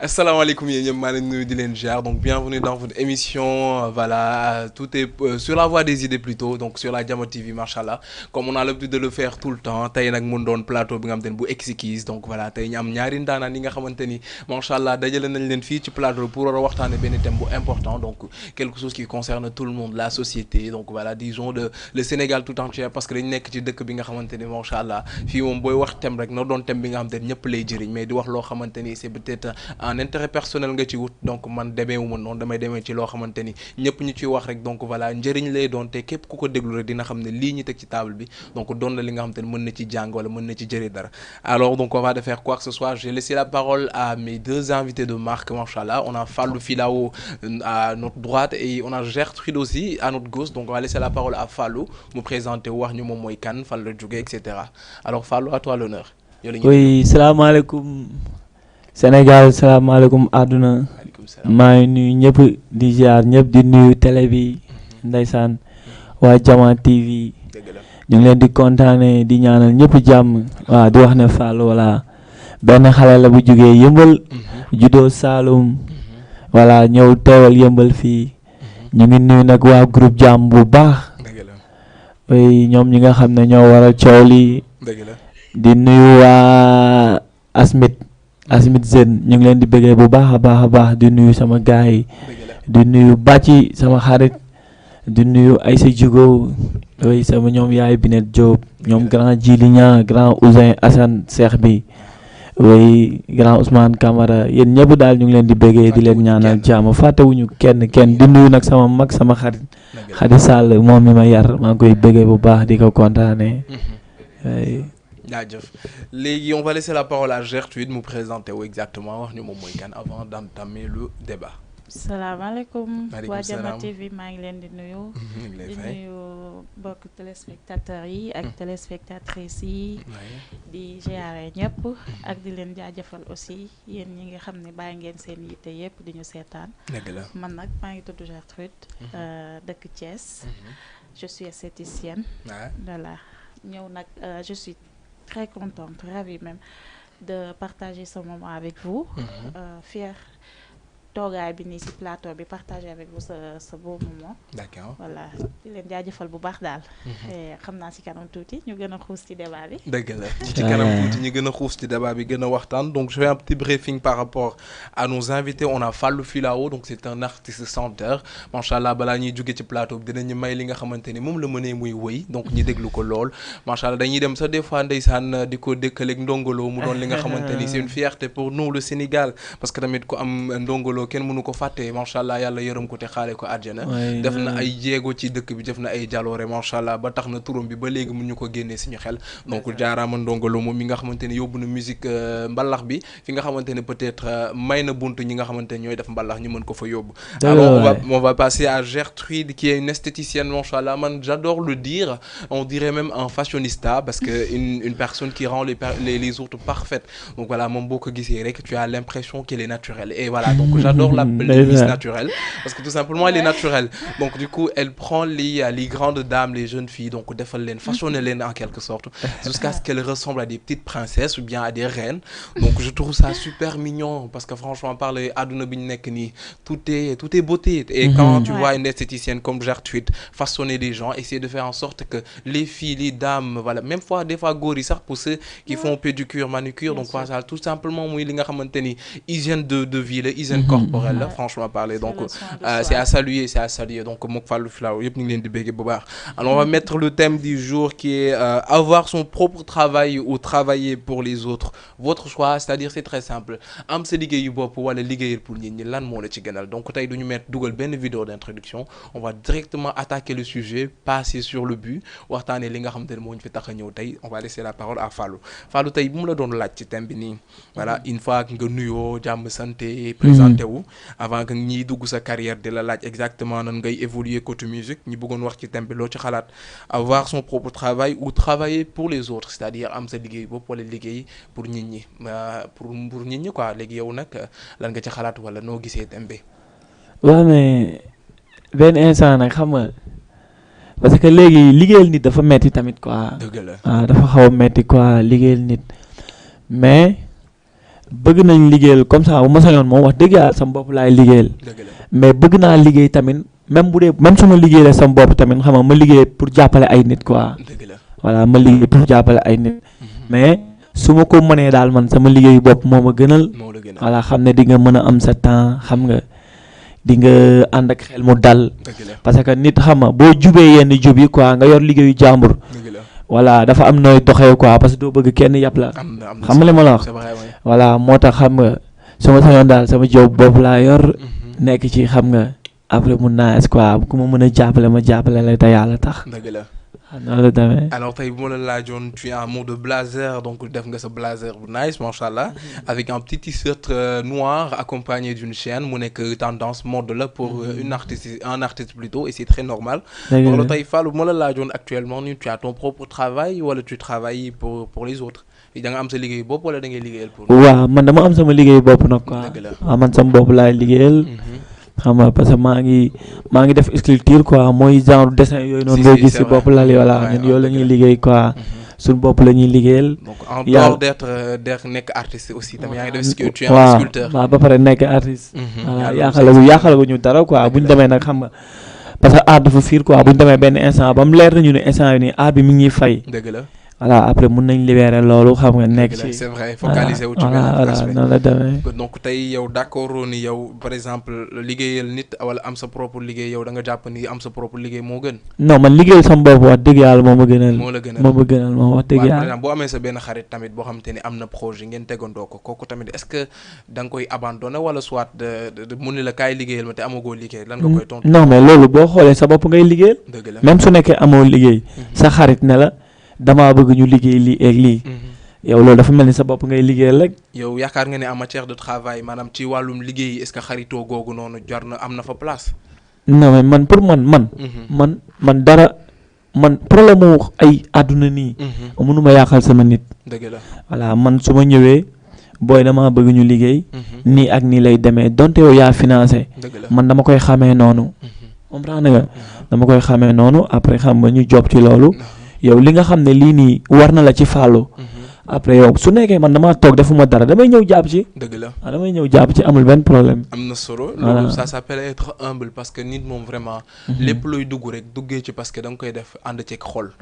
Assalamu alaikum yéen ñëpp maa leen nuyu di leen jaar donc bienvenue dans votre émission voilà tout est sur la voie des idées plutôt donc sur la Jama TV machallah comme on a l'habitude de le faire tout le temps tey nag mun doon plateau bi nga xamante ni bu exquise donc voilà tey ñu am ñaari ndaanaan yi nga xamante ni machallah dajale nañ leen fii ci plateau pour war a waxtaane benn thème bu important donc quelque chose qui concerne tout le monde la société donc voilà disons le Sénégal tout entier parce que dañ nekk ci dëkk bi nga xamante ni machallah fii moom booy wax thème rek na doon thème bi nga xamante ni ñëpp lay jëriñ mais di wax loo xamante ni c'est peut-être en intérêt personnel nga ci wut donc man demeewuma noonu damay demee ci loo xamante ni ñëpp ñu ciy wax rek donc voilà njëriñ lay doon te képp ku ko déglu rek dina xam ne lii ñu teg ci table bi donc doon na li nga xamante ni mën na ci jàng wala mën na ci jëri dara alors donc on va de faire quoi que ce soit j'ai laissé la parole à mes deux invités de marque machallah on a Fallou Filao à notre droite et on a Gertrude aussi à notre gauche donc on va laisser la parole à Fallou mu présenter wax ñu moom mooy kan fan la jóge et cetera alors Fallou à toi l'honneur. oui salaamaaleykum Sénégal salaamaaleykum àdduna maa ngi nuyu ñëpp di ziar ñëpp di nuyu télé bi ndeysaan waa Jama TV ñu ngi leen di kontaane di ñaanal ñëpp jàmm waaw di wax ne Fallou voilà benn xale la bu jógee yëmbal juddoo Saloum voilà ñëw teewal yëmbal fii ñu ngi nuyu nag waa groupe jàmm bu baax oui ñoom ñi nga xam ne ñoo waral coow li di nuyu waa Asmit Zen ñu ngi leen di bëggee bu baax a baax di nuyu sama gars yi di nuyu Bàcci sama xarit di nuyu Aïssa Djigo oui sama ñoom yaay Binet Diop ñoom grand Djiliña grand Ousin Assane Cheikh bi oui grand Ousmane Camara yéen ñëpp daal ñu ngi leen di bëggee di leen ñaanal jàmm fàttewuñu kenn di nuyu nag sama mag sama xarit Khady Sall moom mi ma yar maa ngi koy bëggee bu baax di ko kontaanee. Léegi on va laisser la parole à Gertrude mu présenter wu exactement wax ñu moom mooy kan avant d'entamer le débat. salaamaaleykum waa Jama TV maa ngi leen di nuyu. di nuyu mbokk téléspectateurs yi ak téléspectatrices yi. di ziare ñëpp. ak di leen jaajëfal aussi yéen ñi nga xam ne bàyyi ngeen seen yitte yëpp di ñu seetaan. man nag maa ngi tudd Gertrude. dëkk Thiès. je suis esthéticienne. voilà ñëw nag je suis très contente, ravie même de partager ce moment avec vous. Fière toogaay bi nii ci plateau bi partager avec vous ce beau moment. D'accord. Voilà di leen jaajëfal bu baax daal. xam naa ci kanam tuuti ñu gën a xuus ci débat bi. dëgg la ci kanam tuuti ñu gën a xuus ci débat bi gën a waxtaan donc je fais un petit briefing par rapport à nos invités on a Fallou Filao donc c'est un artiste chanteur machallah balaa ñuy jóge ci plateau bi dinañu may li nga xamante ni moom la mënee muy wëy donc ñu déglu ko lool machallah dañuy dem sax des fois ndeysaan di ko dëkkaleeg ndongolo mu doon li nga xamante ni c'est une fierté pour nous le Sénégal parce que tamit ku am ndongolo kenn mënu ko fàtte machallah yàlla yërëm ko te xaale ko àjjana def na ay jéego ci dëkk bi def na ay jaloore machallah ba tax na turam bi ba léegi mun ñu ko génnee suñu xel donc jaaraama ndongolo moom mi nga xamante ne yóbbu na musique mbalax bi fi nga xamante ne peut-être may na buntu ñi nga xamante ne ñooy def mbalax ñu mën ko fa yóbbu alors on va passer à Gertrude qui est une esthéticienne machallah man j'adore le dire on dirait même un fashionista parce que une personne qui rend les autres parfaites donc voilà moom boo ko gisee rek tu as l'impression qu'elle est naturelle et voilà donc j'adore la Miss naturelle parce que tout simplement elle est naturelle donc du coup elle prend les grandes dames les jeunes filles donc defal leen façonner leen en quelque sorte jusqu'à ce qu'elles ressemblent à des petites princesses ou bien à des reines donc je trouve ça super mignon parce que franchement parler àdduna bi ñu nekk nii tout est beauté et quand tu vois une esthéticienne comme Gertrude façonner des gens essayer de faire en sorte que les filles les dames voilà même fois des fois góor yi sax pour ceux qui font pédicure manucure donc voilà tout simplement muy li nga xamante ni hygiène de vie la hygiène corporelle la franchement parler donc c'est à saluer donc mook Fallou Filao yëpp ñu ngi leen di bégge bu baax alors on va mettre le thème du jour qui est avoir son propre travail ou travailler pour les autres votre choix c'est-à-dire c'est très simple am sa liggéeyu bopp wala liggéeyal pour nit ñi lan moo la ci gënal donc tey duñu mettre dugal benn vidéo d'introduction on va directement attaquer le sujet passer sur le but waxtaanee li nga xamante ne moo ñu fi tax a ñëw tey on va laisser la parole à Fallou tey bu mu la doon laaj ci thème bi nii voilà une fois que nga nuyoo jàmm santé présenté wu avant que ñiy dugg sa carrière di la laaj exactement nan ngay évoluer côté musique ñi bëggoon wax ci thème bi loo ci xalaat avoir son propre travail ou travailler pour les autres c'est-à-dire am sa liggéey bopp wala liggéey pour nit ñi pour nit ñi quoi léegi yow nag lan nga ci xalaat wala noo gisee thème bi. waaw mais benn instant nag xam nga parce que léegi liggéeyal nit dafa metti tamit quoi. dëgg la waaw dafa xaw a metti quoi liggéeyal nit mais bëgg nañ liggéeyal comme ça bu ma sañoon moom wax dëgg yàlla sama bopp laay liggéeyal mais bëgg naa liggéey tamit même bu dee même su ma liggéeyal sama bopp tamit xam nga ma liggéey pour jàppale ay nit quoi voilà ma liggéey pour jàppale ay nit mais su ma ko mënee daal man sama liggéeyu bopp moo ma gënal voilà xam ne di nga mën a am sa temps xam nga di nga ànd ak xel mu dal parce que nit xam nga boo jubee yenn jub yi quoi nga yor liggéeyu jàmbur voilà dafa am nooy doxee quoi parce que doo bëgg kenn yàpp la xam nga li ma la wax voilà moo tax xam nga su ma sañoon daal sama job bopp laa yor nekk ci xam nga après mun naa est quoi ku ma mën a jàppale ma jàppale la te yàlla tax. Alors tey bu ma la laajoon tu as un mot de blazer donc def nga sa blazer bu nice machallah avec un petit t-shirt noir accompagné d'une chaîne mu nekk tendance mode la pour un artiste plutôt et c'est très normal. Donc tey Fallou bu ma la laajoon actuellement ni tu as ton propre travail wala tu travailles pour les autres da nga am sa liggéey bopp wala da ngay liggéeyal pour. waaw man dama am sama liggéey bopp nag quoi. waaw man sama bopp laay liggéeyal. xam nga parce que maa ngi def sculpture quoi mooy genre dessin yooyu noonu ngay gis ci bopp lal yi voilà ñun yooyu la ñuy liggéey quoi suñu bopp la ñuy liggéeyal. donc en dehors d'être nekk artiste aussi tamit yaa ngi def sculpture sculpteur. waaw ba pare nekk artiste. voilà yaaxalagu ñu dara quoi bu ñu demee nag xam nga parce que art dafa fiir quoi bu ñu demee benn instant ba mu leer nañu ne instant yi nii art bi mi ngi ñuy fay. dëgg la. voilà après mun nañ libérer loolu xam nga nekk ci c'est vrai focaliser wu ci benn aspect noonu la demee donc tey yow d'accord ni yow par exemple liggéeyal nit wala am sa propre liggéey yow da nga jàpp ni am sa propre liggéey moo gën. non man liggéeyal sama bopp wax dëgg yàlla moo ma gënal. moo la gënal moo ma gënal moom wax dëgg yàlla. par exemple boo amee sa benn xarit tamit boo xamante ni am na projet ngeen tegandoo ko kooku tamit est-ce que da nga koy abandonner wala soit mu ne la kaay liggéeyal ma te amagoo liggéey lan nga koy tontu. non mais loolu boo xoolee sa bopp ngay liggéeyal. dëgg la même su nekkee amoo liggéey. sa xarit ne la. damaa bëgg ñu liggéey lii ak lii. yow loolu dafa mel ni sa bopp ngay liggéeyal rek. yow yaakaar nga ne en matière de travail maanaam ci wàllum liggéey est-ce que xaritoo googu noonu jar na am na fa place. non mais man pour man dara man problème mu ay àdduna nii. mënuma yàqal sama nit. dëgg la voilà man su ma ñëwee booy damaa bëgg ñu liggéey. nii ak nii lay demee donte yow yaa financé. man dama koy xamee noonu. comprendre nga dama koy xamee noonu après xam nga ñu job ci loolu. yow li nga xam ne lii nii war na la ci Fallou. après yow su nekkee man damaa toog defuma dara damay ñëw jàpp ci. dëgg la damay ñëw jàpp ci amul benn problème. am na solo loolu ça s'appelle être humble parce que nit moom vraiment. lépp looy dugg rek duggee ci parce que da nga koy def ànd ceeg xol.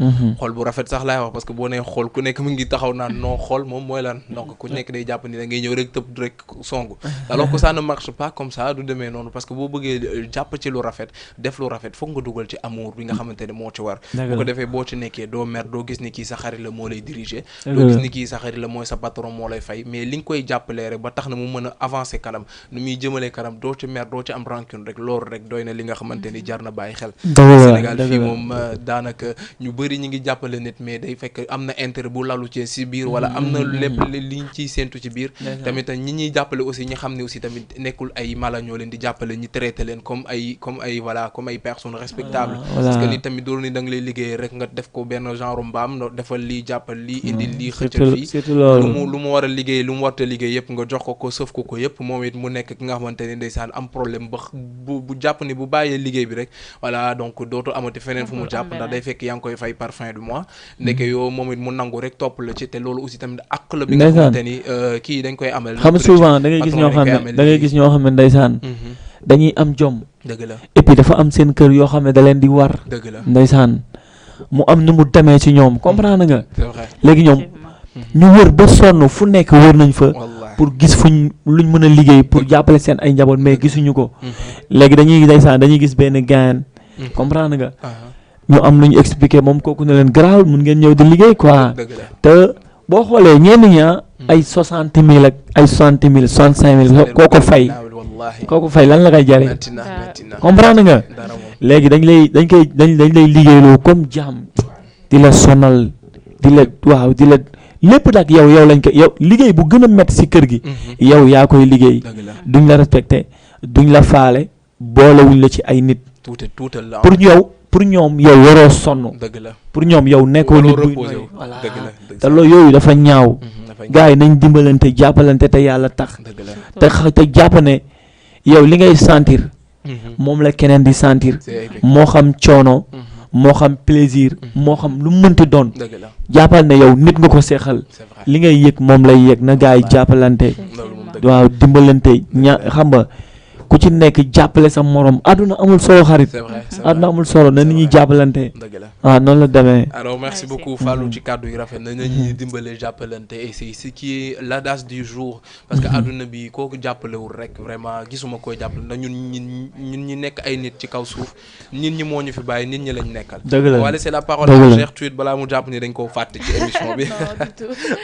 xol bu rafet sax laay wax parce que boo nee xol ku nekk mu ngi taxaw naan non xol moom mooy lan donc ku nekk day jàpp ni da ngay ñëw rek tëb rek songu. alors que ça ne marche pas comme ça du demee noonu parce que boo bëggee jàpp ci lu rafet def lu rafet foog nga dugal ci amour bi nga xamante ne moo ci war. bu ko defee boo ci nekkee doo mer doo gis ni kii sa xarit la moo lay diriger. doo gis ni kii sa xarit la mooy sa patron moo lay fay mais li nga koy jàppalee rek ba tax na mu mën a avancer kanam nu muy jëmalee kanam doo ci mer doo ci am rancune rek loolu rek doy na li nga xamante ni jar na bàyyi xel. Sénégal fii moom daanaka ñu bëri ñu ngi jàppale nit mais day fekk am na intérêt bu lalu ci si biir wala am na lépp liñ ciy séentu ci biir. tamit ñi ñuy jàppale aussi ñi xam ne aussi tamit nekkul ay mala ñoo leen di jàppale ñi traité leen comme ay personnes respectables. parce que nit tamit doolu ni da nga lay liggéey rek nga def ko benn genre mbaam defal lii jàppal lii indi lii xëccal fii lu mu war a liggéey lu mu warta liggéey yëpp nga jox ko sëf ko yëpp moom it mu nekk ki nga xamante ne ndeysaan am problème ba bu jàpp ni bu bàyyee liggéey bi rek voilà donc dootu amati feneen fu mu jàpp ndax day fekk yaa ngi koy fay par fin du mois ndeke yow moom it mu nangu rek topp la ci te loolu aussi tamit ak la bi nga xamante ni kii dañ koy amal xam souvent da ngay gis ñoo xam ne ndeysaan dañuy am jom dëgg la et puis dafa am seen kër yoo xam ne da leen di war dëgg la ndeysaan mu am nu mu demee ci ñoom comprendre nga c'est vrai léegi ñoom ñu wër ba sonn fu nekk wër nañ fa pour gis luñ mën a liggéey pour jàppale seen ay njaboot mais gisuñu ko léegi dañuy gis benn gain comprendre nga ñu am lu ñu expliqué moom kooku ne leen garaawul mun ngeen ñëw di liggéey quoi te boo xoolee ñenn ñaa ay 60,000 ak ay 60,000 65,000 kooku fay lan la koy jariñ comprendre nga léegi dañ lay liggéeyloo comme jaam di la sonal di la lépp nag yow lañ ko yow liggéey bu gën a métti ci kër gi yow yaa koy liggéey duñ la respecté duñ la faale boolewuñ la ci ay nit pour ñoom yow waroo sonn pour ñoom yow nekkoo nit buy nooy voilà te loolu yooyu dafa ñaaw gars yi nañ dimbalante jàppalante te yàlla tax te jàpp ne yow li ngay sentir moom la keneen di sentir moo xam coono moo xam plaisir moo xam lu mënti doon jàppal ne yow nit nga ko seexal li ngay yëg moom lay yëg na gars yi jàppalante waaw dimbalante xam nga ku ci nekk jàppale sa morom àdduna amul solo xarit. c'est vrai àdduna amul solo na nit ñi jàppalante. dëgg la waaw noonu la demee. alors merci beaucoup Fallou ci kàddu yi rafet na ñuy dimbale jàppalante et c'est ce qui est l'adage du jour parce que àdduna bi kooku jàppalewul rek vraiment gisuma koy jàppale ndax ñun ñi nekk ay nit ci kaw suuf nit ñi moo ñu fi bàyyi nit ñi lañ nekkal. dëgg la wala c'est la parole à Gertrude balaa mu jàpp ni dañ koo fàtte ci émission bi.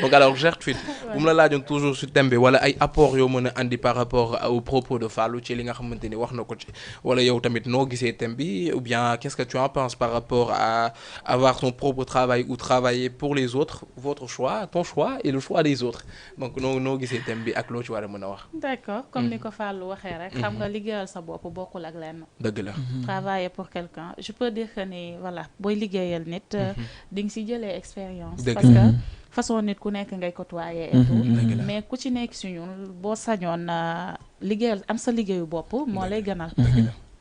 donc alors Gertrude bu mu la laajoon toujours sur thème bi wala ay apport yoo mën a andi par rapport au propos de Fallou ci li nga xamante ni wax na ko ci wala yow tamit noo gisee thème bi ou bien qu'est-ce que tu en penses par rapport à avoir son propre travail ou travailler pour les autres votre choix ton choix et le choix des autres donc noo gisee thème bi ak loo ci war a mën a wax. d'accord comme ni ko Fallou waxee rek. xam nga liggéeyal sa bopp bokkul ak lenn. dëgg la. travailler pour quelqu'un je peux dire que ni voilà booy liggéeyal nit. di nga si jëlee expérience. parce que façon nit ku nekk ngay côtoyer et tout mais ku ci nekk si ñun boo sañoon liggéeyal am sa liggéeyu bopp moo lay gënal.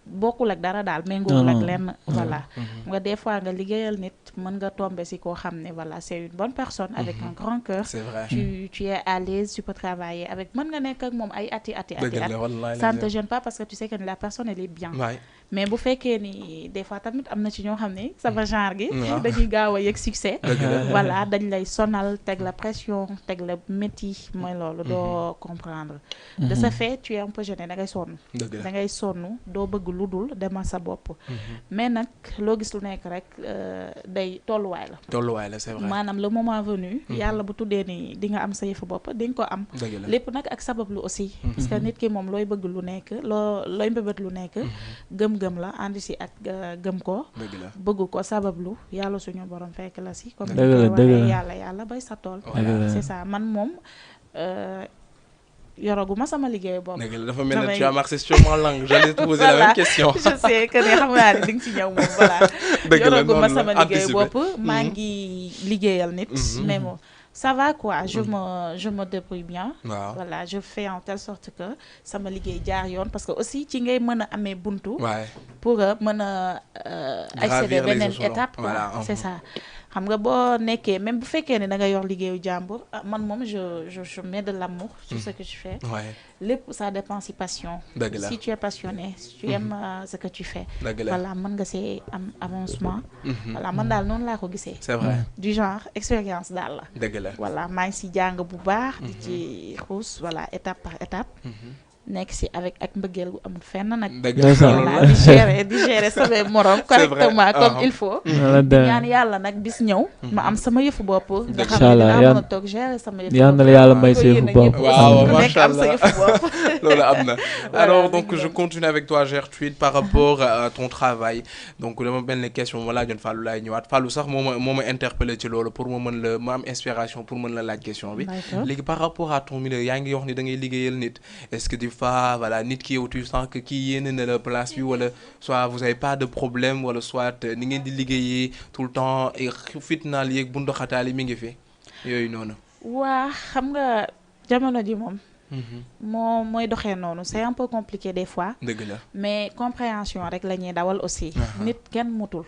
bokkul ak dara daal méngoowul ak lenn voilà nga des fois nga liggéeyal nit mën nga tomber si koo xam ne voilà c'est une bonne personne avec un grand cœur. c'est vrai. tu es à l'aise tu peux travailler avec mën nga nekk ak moom ay ati ça ne te gêne pas parce que tu sais que la personne elle est bien. mais bu fekkee ni des fois tamit am na ci ñoo xam ne sama genre gi dañuy gaaw a yëg succès. voilà dañ lay sonal teg la pression teg la métti mooy loolu doo comprendre. de ce fait tu es un peu gêné da ngay sonn. da ngay sonn doo bëgg lu dul demal sa bopp. mais nag loo gis lu nekk rek day tolluwaay la c'est vrai. maanaam le moment venu. yàlla bu tuddee ni di nga am sa yëfu bopp di nga ko am. lépp nag ak sabab lu aussi. parce que nit ki moom looy bëgg lu nekk looy mbébét lu nekk. gëm la àndi si ak gëm ko. bëgg ko sabablu yàlla suñu borom fekk la si. comme ni ko waxee yàlla bay sa tool. c'est ça man moom. yoraguma sama liggéey boobu. dëgg la dafa mel ne tu as marché sur ma langue j'allais te poser la même question. je sais que ne xam naa ne di nga ci ñëw moom voilà. yoraguma sama liggéey bopp maa ngi liggéeyal nit. mais bon ça va quoi je me débrouille bien. voilà je fais en telle sorte que sama liggéey jaar yoon parce que aussi ci ngay mën a amee buntu. pour mën a accéder beneen étape quoi c'est ça. xam nga boo nekkee même bu fekkee ne da nga yor liggéeyu jàmbur man moom je mets de l'amour sur ce que je fais. lépp ça dépend si passion. si tu es passionné si tu aimes ce que tu fais. voilà mën nga see am avancement. voilà man daal noonu laa ko gisee. c'est vrai du genre expérience daal la. dëgg la voilà maa ngi si jàng bu baax. di ci xuus voilà étape par étape. nekk si ak mbëggeel gu amul fenn nag. voilà di gérer samay morom correctement comme il faut. ñaan yàlla nag bis ñëw. ma am sama yëfu bopp. nga xam ne dinaa mën a toog gérer sama yëfu bopp. yal na la yàlla may sa yëfu bopp. waaw macha allah loolu am na. alors donc je continue avec toi Gertrude par rapport à ton travail donc dama benn question ma laajoon Fallou laay ñëwaat Fallou sax moo ma interpellé ci loolu pour ma am inspiration pour mën la laaj question bi. léegi par rapport à ton milieu yaa ngi wax ni da ngay liggéeyal nit est-ce que voilà nit ki yow tu sens que kii yéene na la place bi wala soit vous avez pas de problème wala soit ni ngeen di liggéeyee tout le temps et fitnaal yeeg bundoxataal yi mi ngi fi yooyu noonu. waa xam nga jamono ji moom. mooy doxee noonu c'est un peu compliqué des fois. dëgg la mais compréhension rek la ñuy dawal aussi. nit kenn mutul.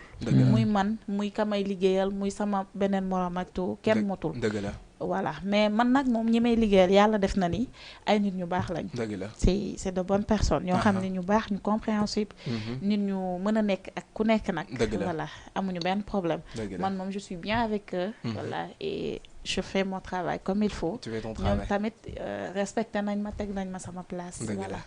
muy man muy kamay liggéeyal muy sama beneen morom ak tout kenn mutul. dëgg la. voilà mais man nag moom ñi may liggéeyal yàlla def na ni ay nit ñu baax lañ. dëgg la c'est de bonnes personnes. ñoo xam ne ñu baax ñu compréhensible. nit ñu mën a nekk ak ku nekk nag. voilà amuñu benn problème. man moom je suis bien avec eux. voilà et je fais mon travail comme il faut. tu fais ton travail ñoom tamit respecté nañ ma teg nañ ma sama place. voilà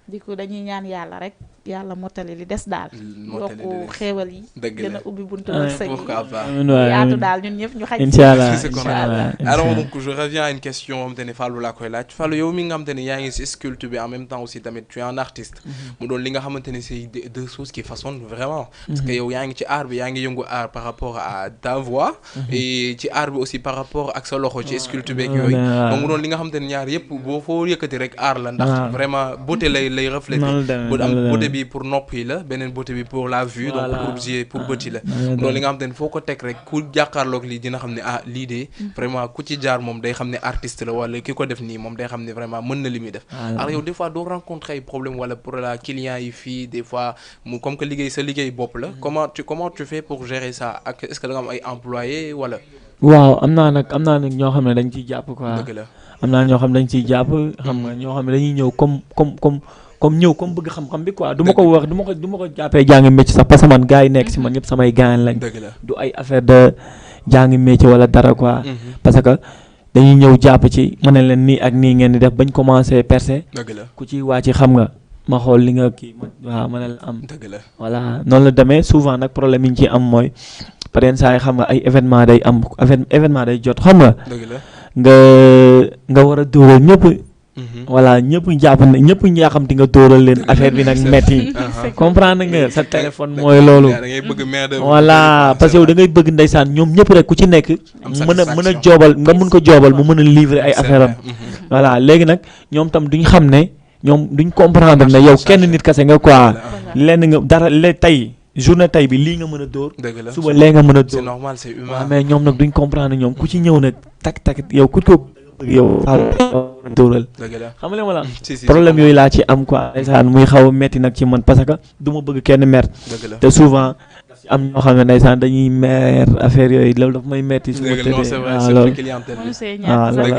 di ko dañuy ñaan yàlla rek yàlla mottali li des daal. yokku xéewal yi. gën a ubbi buntu wërsëg yi. yaatu daal ñun ñëpp ñu xaj. Inch'Allah. alors donc je reviens à une question am te ne Fallou laa koy laaj Fallou yow mi nga xamante ne yaa ngi ci sculpture bi en même temps aussi tamit tu es un artiste. mu doon li nga xamante ne c'est deux choses qui façonnent vraiment. parce que yow yaa ngi ci art bi yaa ngi yëngu art par rapport à ta voix. et ci art bi aussi par rapport ak sa loxo ci sculpture beeg yooyu. donc mu doon li nga xamante ne ñaar yëpp boo foo yëkkati rek art la ndax vraiment beauté lay refléter. bu am beauté bi pour nopp yi la beneen beauté bi pour la vue donc pour bët yi la. loolu li nga xamante ne foo ko teg rek ku jàkkaarloog lii dina xam ne lii de vraiment ku ci jaar moom day xam ne artiste la wala ki ko def nii moom day xam ne vraiment mën na li muy def. alors yow des fois doo rencontrer ay problème wala pour la client yi fii des fois mu comme que liggéey sa liggéey bopp la. comment tu fais pour gérer ça ak est-ce que da nga am ay employés wala. waaw am naa nag ñoo xam ne dañ ciy jàpp quoi. dëgg la am naa ñoo xam ne dañ ciy jàpp xam nga ñoo xam ne dañuy ñëw comme ñëw comme bëgg xam-xam bi quoi du ma ko wax du ma ko jàppee jàngi métier sax parce que man gars yi nekk si man ñëpp samay gaañ lañ. dëgg la du ay affaire de jàngi métier wala dara quoi. parce que dañuy ñëw jàpp ci mën na leen nii ak nii ngeen di def bañ commencé percer. dëgg la ku ci wàcc xam nga ma xool li nga kii waaw mën na la am. dëgg la voilà noonu la demee souvent nag problème yi ñu ciy am mooy par exemple saa yi xam nga ay événement day am événement day jot xam nga. dëgg la nga war a dóoral ñëpp. voilà ñëpp jàpp na ñëpp ñaaxamti nga dóoral leen affaire bi nag metti comprendre nga sa téléphone mooy loolu. voilà parce que yow da ngay bëgg ndeysaan ñoom ñëpp rek ku ci nekk. mën a joobal nga mun ko joobal mu mën a livrer ay affaire am. voilà léegi nag ñoom tam duñ xam ne ñoom duñ comprendre ne yow kenn nit kese nga quoi. lenn nga dara tey journée tey bi lii nga mën a dóor. suba lee nga mën a dóor. c'est normal c'est humain. mais ñoom nag duñ comprendre ñoom ku ci ñëw nag tak yow ku ko yow dóoral xam nga wala problème yooyu laa ci am quoi ndeysaan muy xaw a metti nag ci man parce que du ma bëgg kenn mer te souvent am ñoo xam ne ndeysaan dañuy mer affaire yooyu loolu dafa may metti su ma tëddee waaw loolu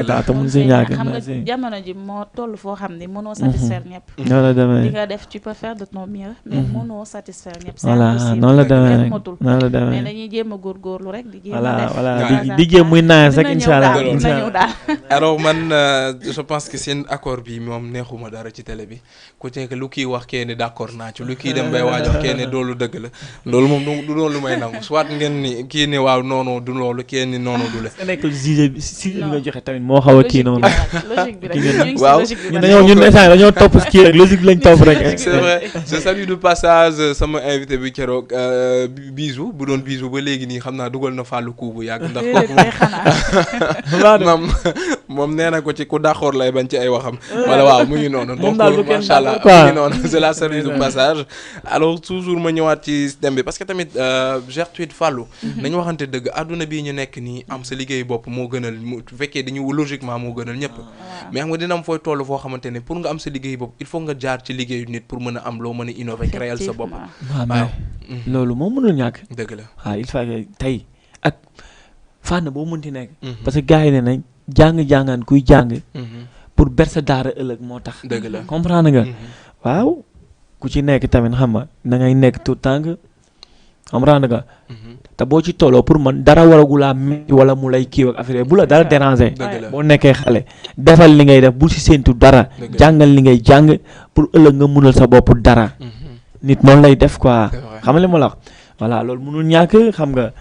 waaw te mun si ñàkk xam nga jamono ji moo toll foo xam ne mënoo satisfaire ñëpp noonu la demee li nga def tu peux faire de ton mieux mais mënoo satisfaire ñëpp voilà noonu la demee noonu la demee mais dañuy jéem a góorgóorlu rek di jéem a voilà def voilà di jéem muy naan rek incha allah alors man je pense que seen accord bi moom neexuma dara ci télé bi ku nekk lu kii wax kenn d'accord naa ci lu kii dem bay waajox kenn doolu dëgg la loolu moom du doon lu may nangu soit ngeen ni kii ni waaw noonu du loolu kenn ni noonu du la nekk sujet bi si nga joxe tamit moo xaw a kii noonu logique bi rek waaw ñun instant dañoo topp kii rek logique lañ topp rek c'est vrai je salue de passage sama invité bi keroog Bijou bu doon Bijou ba léegi nii xam naa dugal na fàllu coup bu yàgg ndax kooku moom nee na ko ci ku d'accord lay bañ ci ay waxam wala waaw mu ngi noonu donc macha allah mu ngi noonu c'est la salue de passage alors toujours ma ñëwaat ci thème bi parce que tamit Gertrude Fallou nañu waxante dëgg àdduna bii ñu nekk nii am sa liggéey bopp moo gënal mu fekkee dañu logiquement moo gënal ñëpp mais xam nga dina am fooy toll foo xamante ne pour nga am sa liggéey bopp il faut nga jaar ci liggéeyu nit pour mën a am loo mën a innover créer sa bopp waaw loolu moom mënul ñàkk dëgg la waaw il faut que tey ak fànn boo mënti nekk parce que gars yi ne nañ jàng-jàngaan kuy jàng pour bersa daara ëllëg moo tax dëgg la comprendre nga waaw ku ci nekk tamit xam nga da ngay nekk tout temps comprendre nga te boo ci tolloo pour man dara waragulaa metti wala mu lay kii ak affaire bu la dara déranger boo nekkee xale defal li ngay def bu si séentu dara jàngal li ngay jàng pour ëllëg nga munal sa bopp dara nit noonu lay def quoi xam nga li ma la wax voilà loolu munul ñàkk xam nga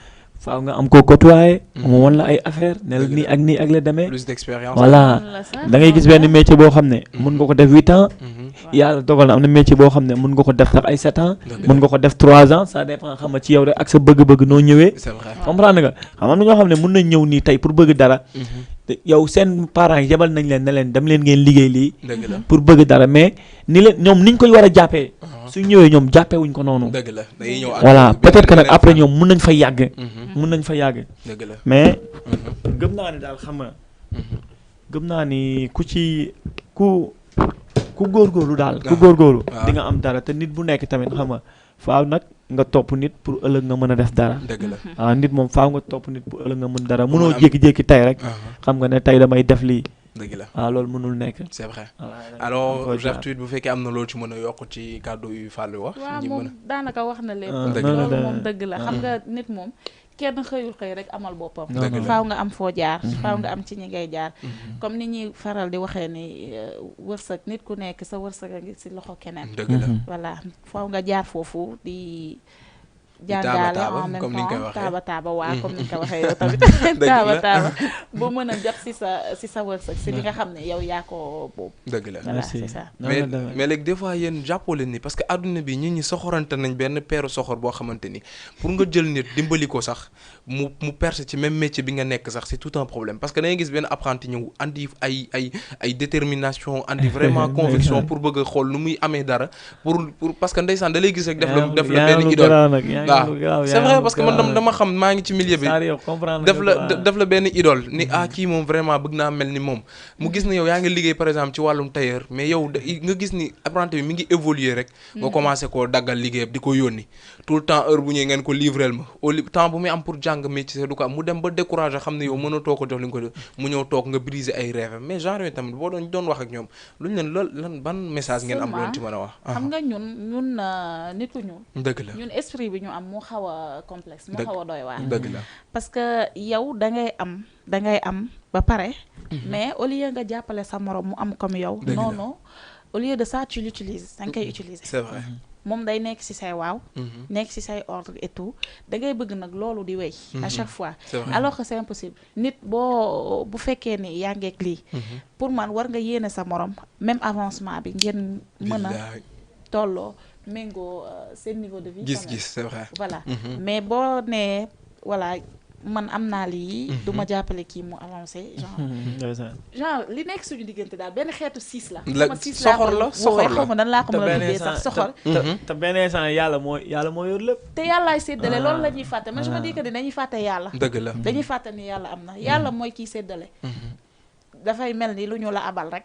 faaw nga am ko côtoyer mu won la ay affaire ne la nii ak nii ak la demee plus d'expérience voilà da ngay gis benn métier boo xam ne mun nga ko def 8 ans yàlla dogal na am na métier boo xam ne mun nga ko def sax ay 7 ans mun nga ko def 3 ans ça dépend xam nga ci yow rek ak sa bëgg-bëgg noo ñëwee comprendre nga xam am na ñoo xam ne mun nañ ñëw nii tey pour bëgg dara yow seen parents yi yebal nañ leen ne leen dem leen ngeen liggéey lii pour bëgg dara mais ni leen ñoom niñ koy war a jàppee su ñëwee ñoom jàppee wuñ ko noonu dëgg la day ñëw voilà peut-être que nag après ñoom mun nañ fa yàgg mun nañ fa yàgg dëgg la mais gëm naa ni daal xam nga gëm naa ni ku góorgóorlu daal ku góorgóorlu di nga am dara te nit bu nekk tamit xam nga faaw nag nga topp nit pour ëllëg nga mën a def dara dëgg la waaw nit moom faaw nga topp nit pour ëllëg nga mën dara mënoo jékki-jékki tey rek xam nga ne tey damay def lii dëgg la waaw loolu mënul nekk c'est vrai alors Gertrude bu fekkee am na loolu ci mën a yokk ci kàddu yu Fallou wax waaw moom daanaka wax na lépp loolu moom dëgg la xam nga nit moom kenn xëyul xëy rek amal boppam faaw nga am foo jaar faaw nga am ci ñi ngay jaar comme ni ñuy faral di waxee ni wërsëg nit ku nekk sa wërsëg a ngi si loxo keneen dëgg la voilà faaw nga jaar foofu di jàngale en même temps taaba waa comme ni nga ko waxee yow tamit taaba bu mën a jot si sa wërsëg si li nga xam ne yow yaa ko boobu dëgg la voilà c'est ça mais léegi des fois yéen jàppoo leen ni parce que adduna bi nit ñi soxorante nañ benn peeru soxor boo xamante ni pour nga jël nit dimbali ko sax mu percer ci même métier bi nga nekk sax c'est tout un problème parce que da ngay gis benn apprenti ñëw andi ay détermination andi vraiment conviction pour bëgg a xool nu muy amee dara pour parce que ndeysaan da lay gis rek def la benn idole c'est vrai parce que man dama xam maa ngi ci milieu bi def la benn idole ni kii moom vraiment bëgg naa mel ni moom mu gis na yow yaa ngi liggéey par exemple ci wàllum tailleur mais yow nga gis ni apprenti bi mi ngi évoluer rek nga commencé koo daggal liggéeyam di ko yónni tout le temps heure bu ñëwee ngeen ko livreel ma au temps bu muy am pour jàng métier du ko am mu dem ba découragé xam ne yow mënatoo ko jox li nga ko jox mu ñëw toog nga briser ay rêve mais genre yooyu tamit boo doon wax ak ñoom luñ leen lan ban message ngeen am loolu ci mën a wax xam nga ñun nit ku ñuul dëgg la ñun esprit bi ñu am mu xaw a complexe mu xaw a doy waar dëgg la parce que yow dangay am ba pare mais au lieu nga jàppale sa morom mu am comme yow non au lieu de ça tu l'utilises danga koy utiliser c'est vrai moom day nekk ci say waaw nekk ci say ordre et tout da ngay bëgg nag loolu di wéy à chaque fois alors que c'est impossible nit bu fekkee ni yaa ngeeg lii pour man war nga yéene sa morom même avancement bi ngeen mën a tolloo méngoo seen niveau de vie gis-gis c'est vrai voilà mais boo nee voilà man am naa lii du ma jàppale kii mu avancé genre li nekk suñu diggante daal benn xeetu siis la soxor la xaw ma dan laa ko mën a tuddee sax soxor te benn instant yàlla moo yor lépp te yàllaay séddale loolu la ñuy fàtte man je me dis que dañuy fàtte yàlla dëgg la dañuy fàtte ni yàlla am na yàlla mooy kiy séddale dafay mel ni lu ñu la abal rek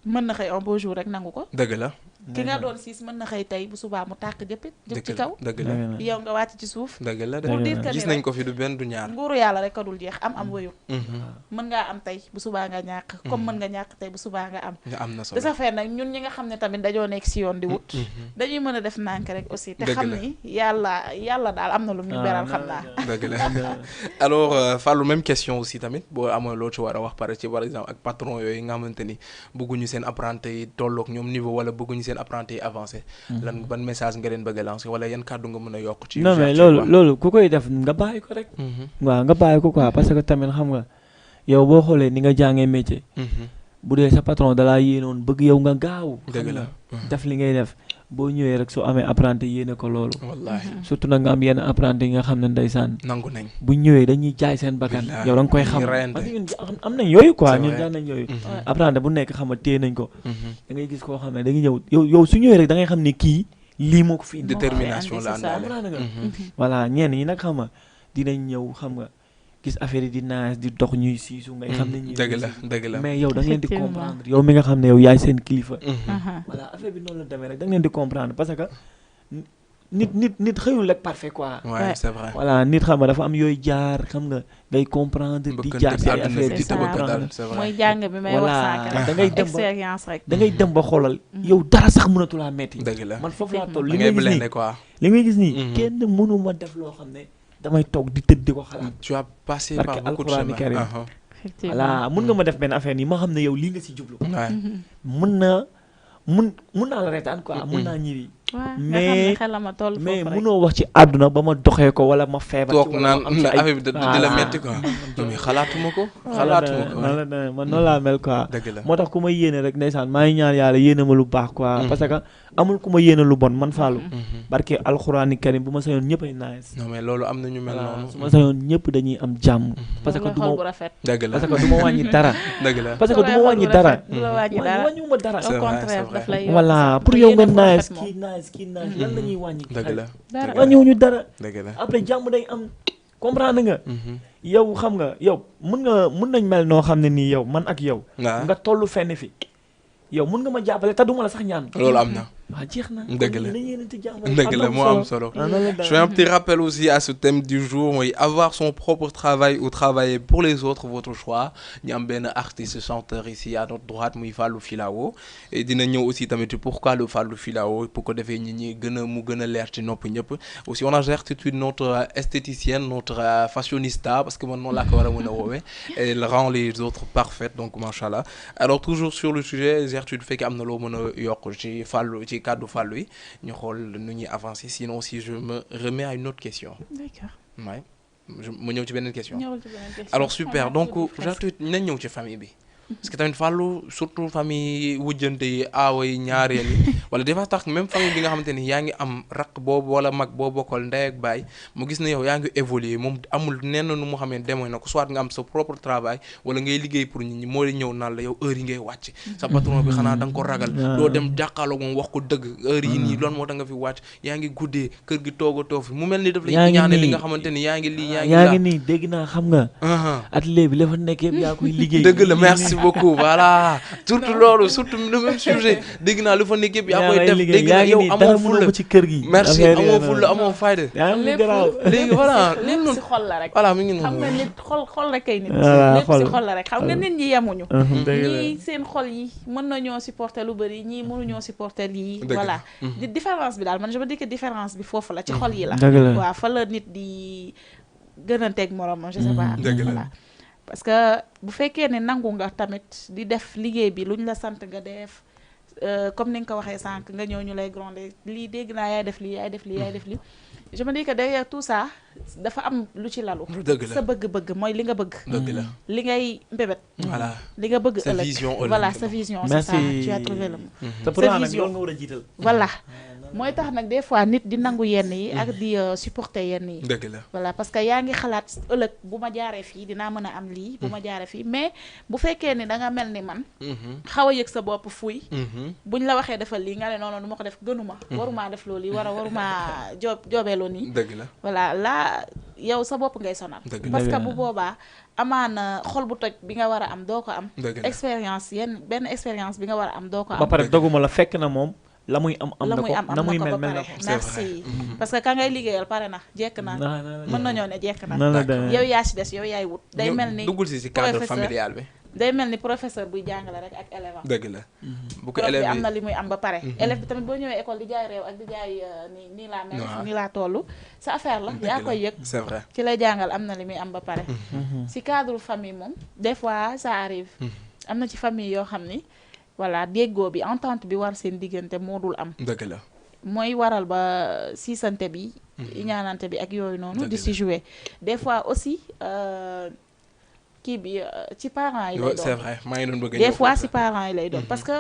mën na xëy un beau jour rek nangu ko dëgg la ki nga doon siis mën na xëy tey bu subaa mu tàkk jëpp ci kaw dëgg la yow nga wàcc ci suuf dëgg la pour dire que gis nañ ko fi du benn du ñaar nguuru yàlla rek a dul jeex am wëyu mën ngaa am tey bu subaa nga ñàkk comme mën nga ñàkk tey bu subaa nga am na solo de sa fait nag ñun ñi nga xam ne tamit dañoo nekk si yoon di wut dañuy mën a def nànk rek aussi te xam ni yàlla daal am na lu ñu beral xam naa dëgg la alors Fallou même question aussi tamit boo amoo loo ci war a wax par exemple ak patron yooyu nga xamante ni bëgguñu seen apprenti yi tolloog ñoom niveau wala bëgguñu seen apprenti yi avancé lan ban message nga leen bëgg a lancer wala yan kàddu nga mën a yokk ci non mais loolu ku koy def nga bàyyi ko rek waaw nga bàyyi ko quoi parce que tamit xam nga yow boo xoolee ni nga jàngee métier bu dee sa patron dalaa yéenoon bëgg yow nga gaaw dëgg la def li ngay def boo ñëwee rek soo amee apprenti yéene ko loolu wallaahi surtout nag nga am yenn apprenti yi nga xam ne ndeysaan nangu nañ bu ñëwee dañuy jaay seen bakkan yow da nga koy xam parce que ñun am nañ yooyu quoi ñun jàng nañ yooyu apprenti bu nekk xam nga téye nañ ko da ngay gis koo xam ne da ngay ñëw yow su ñëwee rek da ngay xam ne kii lii moo ko fi détermination la àndaale nga voilà ñenn ñi nag xam nga dinañ ñëw xam nga gis affaire yi di naas di dox ñuy siisu ngay xam ne ñi dëgg la mais yow da nga leen di comprendre yow mi nga xam ne yow yaay seen kilifa voilà affaire bi noonu la demee rek da nga leen di comprendre parce que nit xëyul rek parfait quoi ouais c'est vrai voilà nit xam nga dafa am yooyu jaar xam nga ngay comprendre di jaar ci affaire di comprendre mooy jàng bi may wax sànq da ngay dem expérience rek da ngay dem ba xoolal yow dara sax mënatulaa metti dëgg la man foofu laa toll li ngay gis nii kenn mënuma def loo xam ne damay toog di tëdd di ko xalaat tu as passé par beaucoup de chemin voilà mun nga ma def benn affaire nii ma xam ne yow lii nga si jublu mun naa la reetaan quoi mun naa ñibi mais munoo wax ci àdduna ba ma doxee ko wala ma feebar toog naan affaire bi di la metti quoi mais xalaatuma ko man noonu laa mel quoi dëgg la moo tax ku ma yéene rek ndeysaan maa ngi ñaan yàlla yéene ma lu baax quoi parce que amul ku ma yéene lu bon man Fallou barke alxuraani karim bu ma sañoon ñëpp ay nice non mais loolu am na ñu mel noonu su ma sañoon ñëpp dañuy am jàmm parce que du ma dëgg la parce que du ma wàññi dara dëgg la parce que du ma wàññi dara wàññiwuma dara au contraire daf lay voilà pour yow nga nice kii nice lan la ñuy wàññi dëgg la wàññiwuñu dara dëgg la après jàmm day am comprendre nga yow xam nga yow mun nañ mel noo xam ne nii yow man ak yow nga tollu fenn fi yow mun nga ma jàppale te duma la sax ñaan loolu am na waaw jeex na dëgg la moo am solo je fais un petit rappel aussi à ce thème du jour mooy avoir son propre travail ou travailler pour les autres votre choix ñu am benn artiste chanteur ici à notre droite muy Fallou Filao et dina ñëw aussi tamit pourquoi le Fallou Filao pour ko defee ñi mu gën a leer ci nopp ñëpp aussi on a Gertrude notre esthéticienne notre fashionista parce que man noonu laa ko war a mën a woowee elle rend les autres parfaites donc machallah alors toujours sur le sujet Gertrude fekkee am na loo mën a yokk ci Fallou ci kàddu Fallou yi ñu xool nu ñuy avancer sinon si je me remets à une autre question. D'accord. Ouais. ma ñëw ci beneen question. alors super donc Gertrude nañ ñëw ci famille bi parce que tamit Fallou surtout famille wujjante yi aawa yi ñaareel yi wala dafa tax même famille bi nga xamante ni yaa ngi am raq boobu wala mag boo bokkal ndey ak baay mu gis ne yow yaa ngi évoluer moom amul nenn nu mu xamee demoy na ko soit nga am sa propre travail wala ngay liggéey pour nit ñi moo di ñëw naan la yow heure yi ngay wàcc sa patron bi xanaa da nga ko ragal doo dem jàkkaarloog moom wax ko dëgg heure yi nii loolu moo tax nga fi wàcc yaa ngi guddee kër gi toogatoo fi mu mel ni daf lay ñaane li nga xamante ni yaa ngi lii yaa ngi nii dégg naa xam nga atelier bi la fa nekk yëpp yaa koy liggéey dëgg la merci beaucoup voilà surtout loolu surtout le même sujet dégg naa lu fa nekk yëpp yaa koy def dégg naa yow amoo fulla ci kër gi merci amoo fulla amoo fayda léegi voilà lépp si xol la rek voilà mi ngi xam nga nit xol rek kay nit lépp si xol la rek xam nga nit ñi yemuñu ñii seen xol yi mën nañoo supporter lu bëri ñii mënuñoo supporter lii voilà di différence bi daal man je me dis que différence bi foofu la ci xol yi la waaw fa la nit di gënanteeg moromam je sais pas voilà parce que bu fekkee ne nangu nga tamit di def liggéey bi luñ la sant nga def comme ni nga ko waxee sànq nga ñëw ñu lay gronder lii dégg naa yaay def lii yaay def lii yaay def lii je me dis que derrière tout ça dafa am lu ci lalu sa bëgg-bëgg mooy li nga bëgg li ngay mbébét voilà li nga bëgg ëllëg voilà sa vision c'est ça tu as trouvé le mot sa vision nga war a jiital voilà mooy tax nag des fois nit di nangu yenn yi ak di supporter yenn yi dëgg la voilà parce que yaa ngi xalaat ëllëg bu ma jaaree fii dinaa mën a am lii bu ma jaaree fii mais bu fekkee ni da nga mel ni man xaw a yëg sa bopp fuy buñ la waxee defal lii nga ne noonu du ma ko def gënuma warumaa def loolu yi warumaa joobeeloo nii dëgg la voilà là yow sa bopp ngay sonal parce que bu boobaa amaana xol bu toj bi nga war a am doo ko am expérience benn expérience bi nga war a am doo ko am ba pare doguma la fekk na moom la muy am na ko ba pare merci parce que ka ngay liggéeyal pare na jekk na mën nañoo ne jekk na yow yaa si des yow yaay wut day mel ni duggul si cadre familial bi day mel ni professeur buy jàngale rek ak élève dëgg la bu ko prof élève bi am na li muy am ba pare élève bi tamit boo ñëwee école di jaay réew ak di jaay nii laa mel nii laa toll sa affaire la yaa koy yëg c'est vrai ci lay jàngal am na li muy am ba pare si cadre famille moom des fois ça arrive am na ci famille yoo xam ni voilà déggoo bi entente bi war seen diggante moo dul am dëgg la mooy waral ba siisante bi ñaanante bi ak yooyu noonu di si jouer des fois aussi kii bi ci parents yi lay doon c'est vrai maa ngi doon bëgg des fois ci parents yi lay doon parce que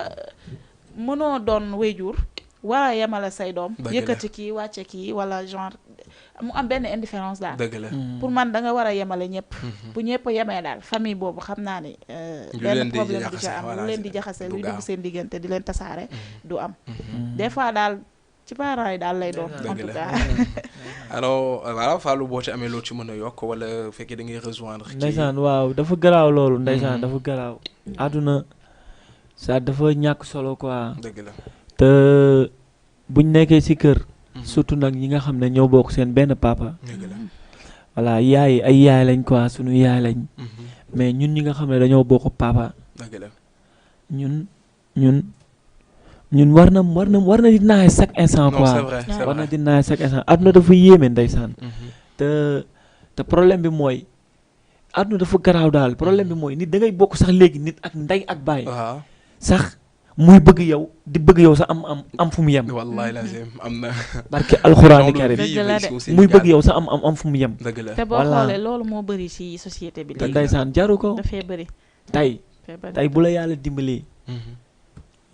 mënoo doon wéyjur war a yemale say doom yëkkati kii wàcce kii wala genre mu am benn indifférence daal dëgg la pour man da nga war a yemale ñëpp bu ñëpp yemee daal famille boobu xam naa ni benn problème du ci am lu leen di jaxase luy dugg seen diggante di leen tasaare du am des fois daal ci parents yi daal lay doon en tout cas alors voilà Fallou boo ci amee loo ci mën a yokk wala fekkee da ngay rejoindre ndeysaan waaw dafa garaaw loolu ndeysaan dafa garaaw àdduna ça dafa ñàkk solo quoi dëgg la te buñ nekkee ci kër surtout nag ñi nga xam ne ñoo bokk seen benn papa voilà yaay ay yaay lañ quoi sunu yaay lañ mais ñun ñi nga xam ne dañoo bokk papa dëgg la ñun war na di naay chaque instant quoi war na di naay chaque instant àdduna dafa yéeme ndeysaan te problème bi mooy àdduna dafa garaaw daal problème bi mooy nit da ngay bokk sax léegi nit ak ndey ak baay sax muy bëgg yow di bëgg yow sax am fu mu yem wallahi lazim am na barke alxuraani karim muy bëgg yow sax am fu mu yem dëgg la te boo xoolee loolu moo bëri ci société bi te ndeysaan jaru ko dafay bëri tey bu la yàlla dimbalee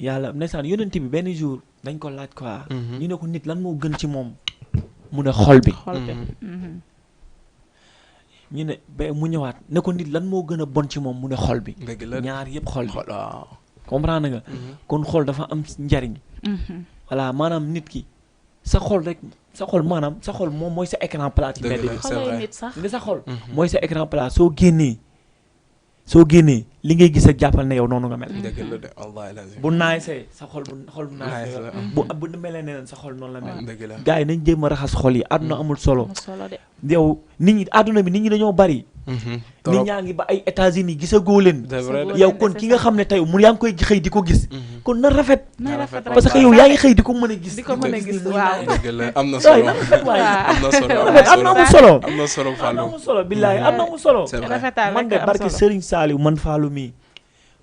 yàlla ndeysaan yonent bi benn jour dañ ko laaj quoi ñu ne ko nit lan moo gën ci moom mu ne xol bi ñu ne ba mu ñëwaat ne ko nit lan moo gën a bon ci moom mu ne xol bi ñaar yëpp xol bi comprendre nga kon xol dafa am njariñ voilà maanaam nit ki sa xol rek sa xol maanaam sa xol moom mooy sa écran plat ci mbedd bi ne sa xol mooy sa écran plat soo génnee li ngay gis ak jàppal ne yow noonu nga mel bu naay see sa xol bu naay bu melee neneen sa xol noonu la mel gars yi nañ jéem a raxas xol yi àdduna amul solo yow nit ñi àdduna bi nit ñi dañoo bari nit ñaa ngi ba ay États-Unis gisagoo leen yow kon ki nga xam ne tey mu yaa ngi koy xëy di ko gis kon na rafet parce que yow yaa ngi xëy di ko mën a gis waaw am na solo am na solo billaahi am na mu solo man de barke Serigne Saliou man Fallou mii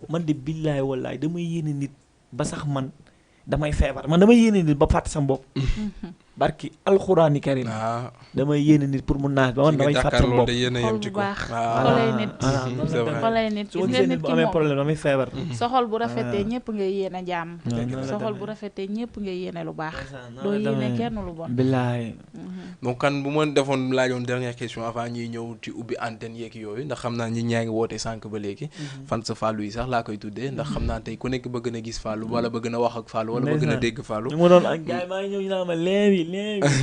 man de billaahi wallaahi damay yéene nit ba sax man damay feebar man damay yéene nit ba fàtte sa bopp barki alxuraani karim damay yéene nit pour mu naaj ba man damay fàtte bopp xol bu baax xolay nit xolay nit gis nga nit ki amee problème damay feebar sa xol bu rafetee ñëpp ngay yéene jàmm sa xol bu rafetee ñëpp ngay yéene lu baax doo yéene kenn lu bon billaay donc kan bu ma defoon laajoon dernière question avant ñuy ñëw ci ubbi antenne yeeg yooyu ndax xam naa ñi ñaa ngi woote sànq ba léegi fan sa Fallou yi sax laa koy tuddee ndax xam naa tey ku nekk bëgg na gis Fallou wala bëgg na wax ak Fallou wala bëgg na dégg Fallou ma doon ak gars yi maa ngi ñëw ñu naa ma léegi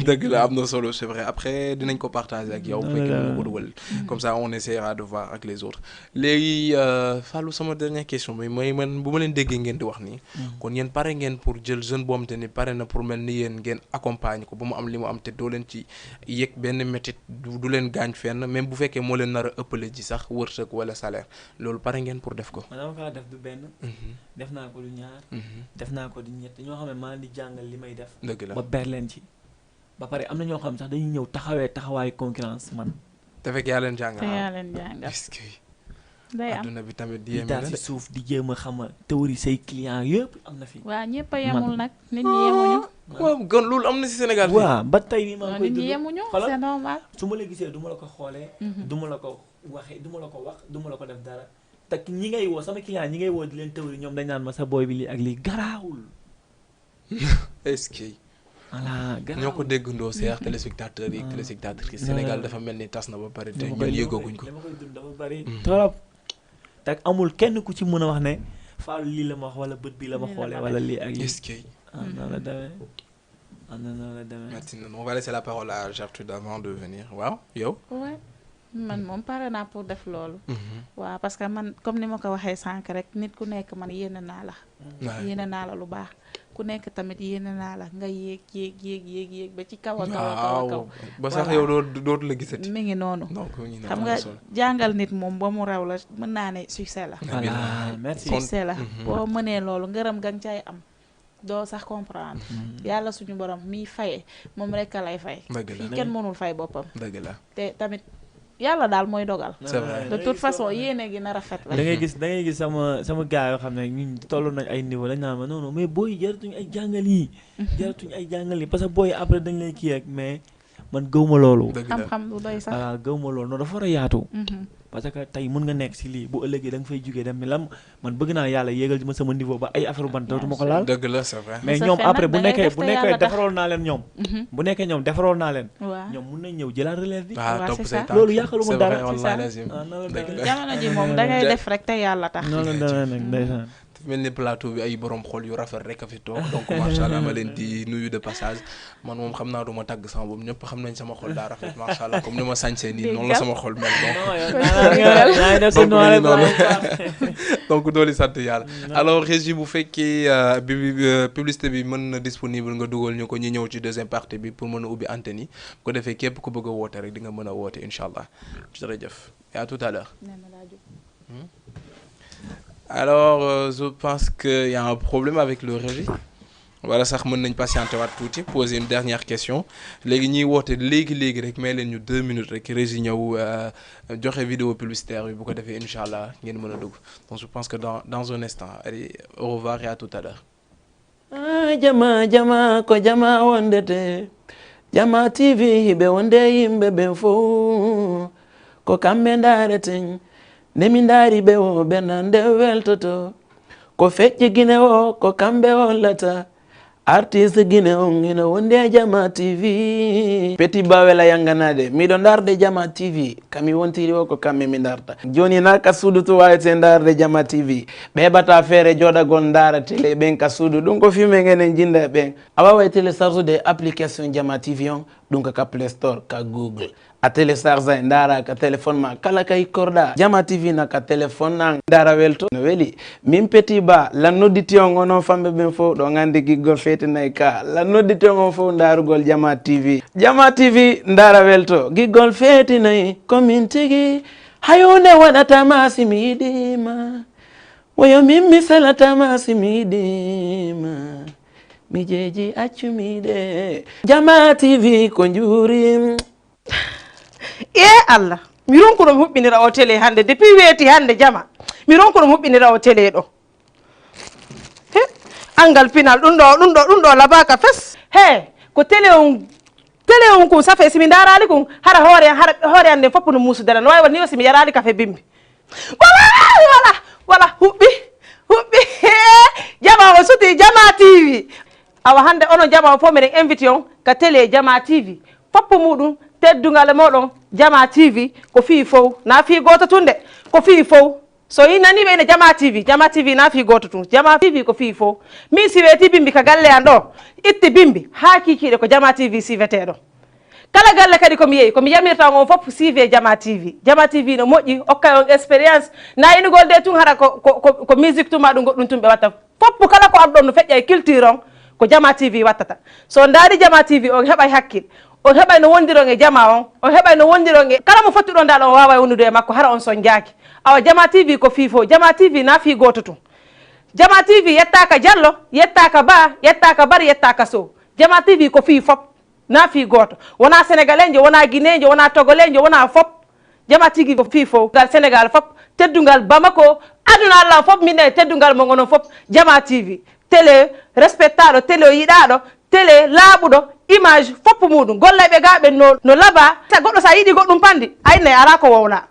dëgg la am na solo c'est vrai après dinañ ko partager ak yow fekk na ko dugal comme ça on essaiera de voir avec les autres léegi Fallou sama dernière question bi mooy man bu ma leen déggee ngeen di wax nii kon yéen pare ngeen pour jël jeune boo xamante ni pare na pour mel ni yéen ngeen accompagner ko ba mu am li mu am te doo leen ci yëg benn métit du leen gaañ fenn même bu fekkee moo leen nar a ëppale ji sax wërsëg wala salaire loolu pare ngeen pour def ko man dama kaa def du benn def naa ko du ñaar def naa ko du ñett ñoo xam ne maa di jàngal li may def dëgg la ba ber leen ci ba pare am na ñoo xam sax dañuy ñëw taxawaayu concurrence man te fekk yaa leen jàngal est-ce que day am adduna bi tamit di daal ci suuf di jéem a xama théorie say client yëpp am na fi waaw ñëpp a yemul nag nit ñi yemuñu waaw kon loolu am na si Sénégal waaw ba tey nii maa koy nit ñi yemuñu c'est normal su ma la gisee du ma la ko xoolee du ma la ko waxee du ma la ko wax du ma la ko def dara te ñi ngay woo sama client ñi ngay woo di leen théorie ñoom dañ naan ma sa booy bi lii ak lii garaawul est-ce que voilà ñoo ko déggandoo seex téléspectateurs yi téléspectatrices yi Sénégal dafa mel ni tas na ba pare te ñun yëgaguñ ko dama koy dund dafa bari trop te amul kenn ku ci mën a wax ne Fallou lii la ma wax wala bët bi la ma xoolee wala lii ak lii est-ce que noonu la demee noonu la demee maintenant on va laisser la parole à Gertrude avant de venir waaw yow man moom pare naa pour def loolu waaw parce que man comme ni ma ko waxee sànq rek nit ku nekk man yéene naa la lu baax ku nekk tamit yéene naa la nga yéeg ba ci kaw a kaw ba sax yow dootu la gisati mi ngi noonu xam nga jàngal nit moom ba mu raw la mën naa ne succès la merci succès la boo mënee loolu ngërëm nga cay am doo sax comprendre yàlla suñu borom miy faye moom rek a lay fay fii kenn mënul fay boppam dëgg la te tamit yàlla daal mooy dogal c'est vrai de toute façon yéene gi na rafet la da ngay gis sama gars yoo xam ne ñun toll nañ ay niveau dañ naan ma non mais booy jaratuñ ay jàngal yi parce que booy après dañ lay kii rek mais man gëwma loolu xam-xam du doy sax voilà gëwma loolu noonu dafa war a yaatu parce que tey mën nga nekk si lii bu ëllëgee da nga fay jugee dem ni lam man bëgg naa yàlla yéegal ma sama niveau ba ay affaire ban dootuma ko laal dëgg la c'est vrai mais ñoom après bu nekkee defarool naa leen ñoom bu nekkee ñoom defarool naa leen ñoom mun nañ ñëw jëlaat relève bi topp say tànk loolu yàqaluma dara jamono ji moom da ngay def rek te yàlla tax noonu la demee nag ndeysaan mel ni plateau bi ay borom xol yu rafet rek a fi toog donc macha allah ma leen di nuyu de passage man moom xam naa du ma tàgg sama boobu ñëpp xam nañ sama xol daa rafet macha allah comme ni ma sañsee nii noonu la sama xol mel donc dooli sant yàlla alors Régie bu fekkee publicité bi mën na disponible nga dugal ñu ko ñu ñëw ci deuxième partie bi pour mën a ubbi antenne yi bu ko defee képp ku bëgg a woote rek di nga mën a woote incha allah jërëjëf et à tout à l'heure alors je pense qu'il y a un problème avec le régie wala sax mën nañ patienter waat tuuti poser une dernière question léegi ñuy woote léegi rek may leen ñu 2 minutes rek régie ñëw joxe vidéo publicitaire bi bu ko defee incha allah ngeen mën a dugg donc je pense que dans un instant allez au revoir et à tout à l'heure jama ko jama wondete jama TV hiɓe wonde yimɓe ɓe fof ko kamɓe dareten nde min daari ɓe o ɓernande weltoto ko feƴƴi guine o ko kamɓe hollata artiste guine on ina wonde jama TV petit bawela yanganade miɗo darde jama TV kami wontiri o ko kamɓe mi darta joni na ka suudu to wawete darde jama TV ɓeɓata feere joɗagol dara télé ɓen ka suudu ɗum ko filme ngenen jinda ɓen a wawa télécharge application jama TV on ɗum ko ka Play Store ka Google a télécharge ndara ka téléphone ma kala kay korɗa jama TV na ka téléphone na ndara welto no weeli min petit ba la nodditi on onon famɓe ɓen fof ɗo gandi giggol fetinayi ka la nodditi on fof ndarugol jama TV ndara welto giggol fetinayi komin tigui hayonde waɗatama simi yiɗima woyo min mi salatama simi yiɗima mi jeeji accumiɗe jama TV ko juurim Allah mi ronkuɗo mi huɓɓinira o télé hande depuis weeti hande jama mi ronkuɗo mi huɓɓinira o télé ɗo angal pinal ɗum ɗo labaka fes he ko télé on ko safe simi darali ko hara hore ande fop no musu dara no way woni simi yarali kafe bimbi wala hubbi jama o suti Jama TV awa hande ono jama fo mi invite on ka télé Jama TV fop mudum teddungal modon Jama TV ko fi fo na fi goto tunde ko fi fo so inani be Jama TV na fi goto tun Jama TV ko fi fo mi si weti bimbi ka galle an do itti bimbi ha kikide ko Jama TV si vetedo kala galle kadi ko mi yamirta on fop CV Jama TV no moƴƴi okka on experience na ini golde tun hara ko musique tuma ɗum goɗɗum tumɓe watta fop kala ko arɗon no feƴƴa e culture on ko Jama TV wattata so ndaari Jama TV on heɓay hakkil on heɓay no wondiron e jama on heɓay no wondiron e kala mo fottuɗon dal on wawa wonnude e makko hara on son jaaki awa Jama TV ko fifo Jama TV na fi goto tun Jama TV yettaka Diallo yettaka Ba yettaka Bar yettaka Sow Jama TV ko fi fop na fi goto wona sénégalenjo wona guinéjo wona togolenjo wona fop Jama TV ko fi fo gal sénégal fop teddungal Bamako aduna Allah fop mine teddungal mo gonon fop Jama TV télé respectaɗo télé yiɗaɗo télé laaɓuɗo image fop muɗum gollayɓe gaɓe no laaɓa goɗɗo sa yiɗi goɗɗum pandi ayne ala ko wowna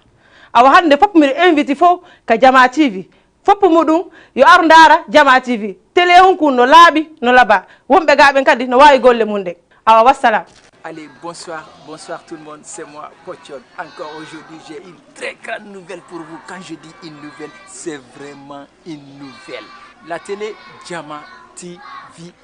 awa hande fop miɗo invite fo ka Jama TV fop muɗum yo aru dara Jama TV télé on kun no laaɓi no laaɓa wonɓe gaɓen kadi no wawi golle mum de awa wassalam. Allez, bonsoir tout le monde, c'est moi, Pochon. Encore aujourd'hui, j'ai une très grande nouvelle pour vous. Quand je dis une nouvelle, c'est vraiment une nouvelle. La télé Jama TV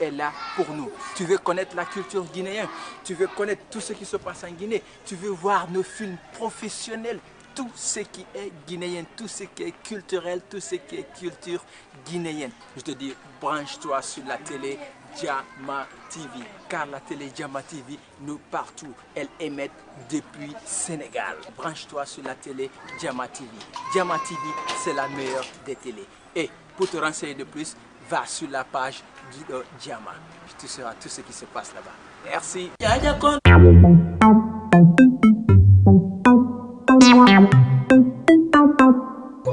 est là pour nous. Tu veux connaître la culture guinéenne, tu veux connaître tout ce qui se passe en Guinée, tu veux voir nos films professionnels, tout ce qui est guinéen, tout ce qui est culturel, tout ce qui est culture guinéenne. Je te dis, branche-toi sur la télé Jama TV, car la télé Jama TV, nous partout, elle émet depuis Sénégal. Branche-toi sur la télé Jama TV. Jama TV, c'est la meilleure des télés. Et pour te renseigner de plus, va sur la page de Jama. Tu sauras tout ce qui se passe là-bas. Merci.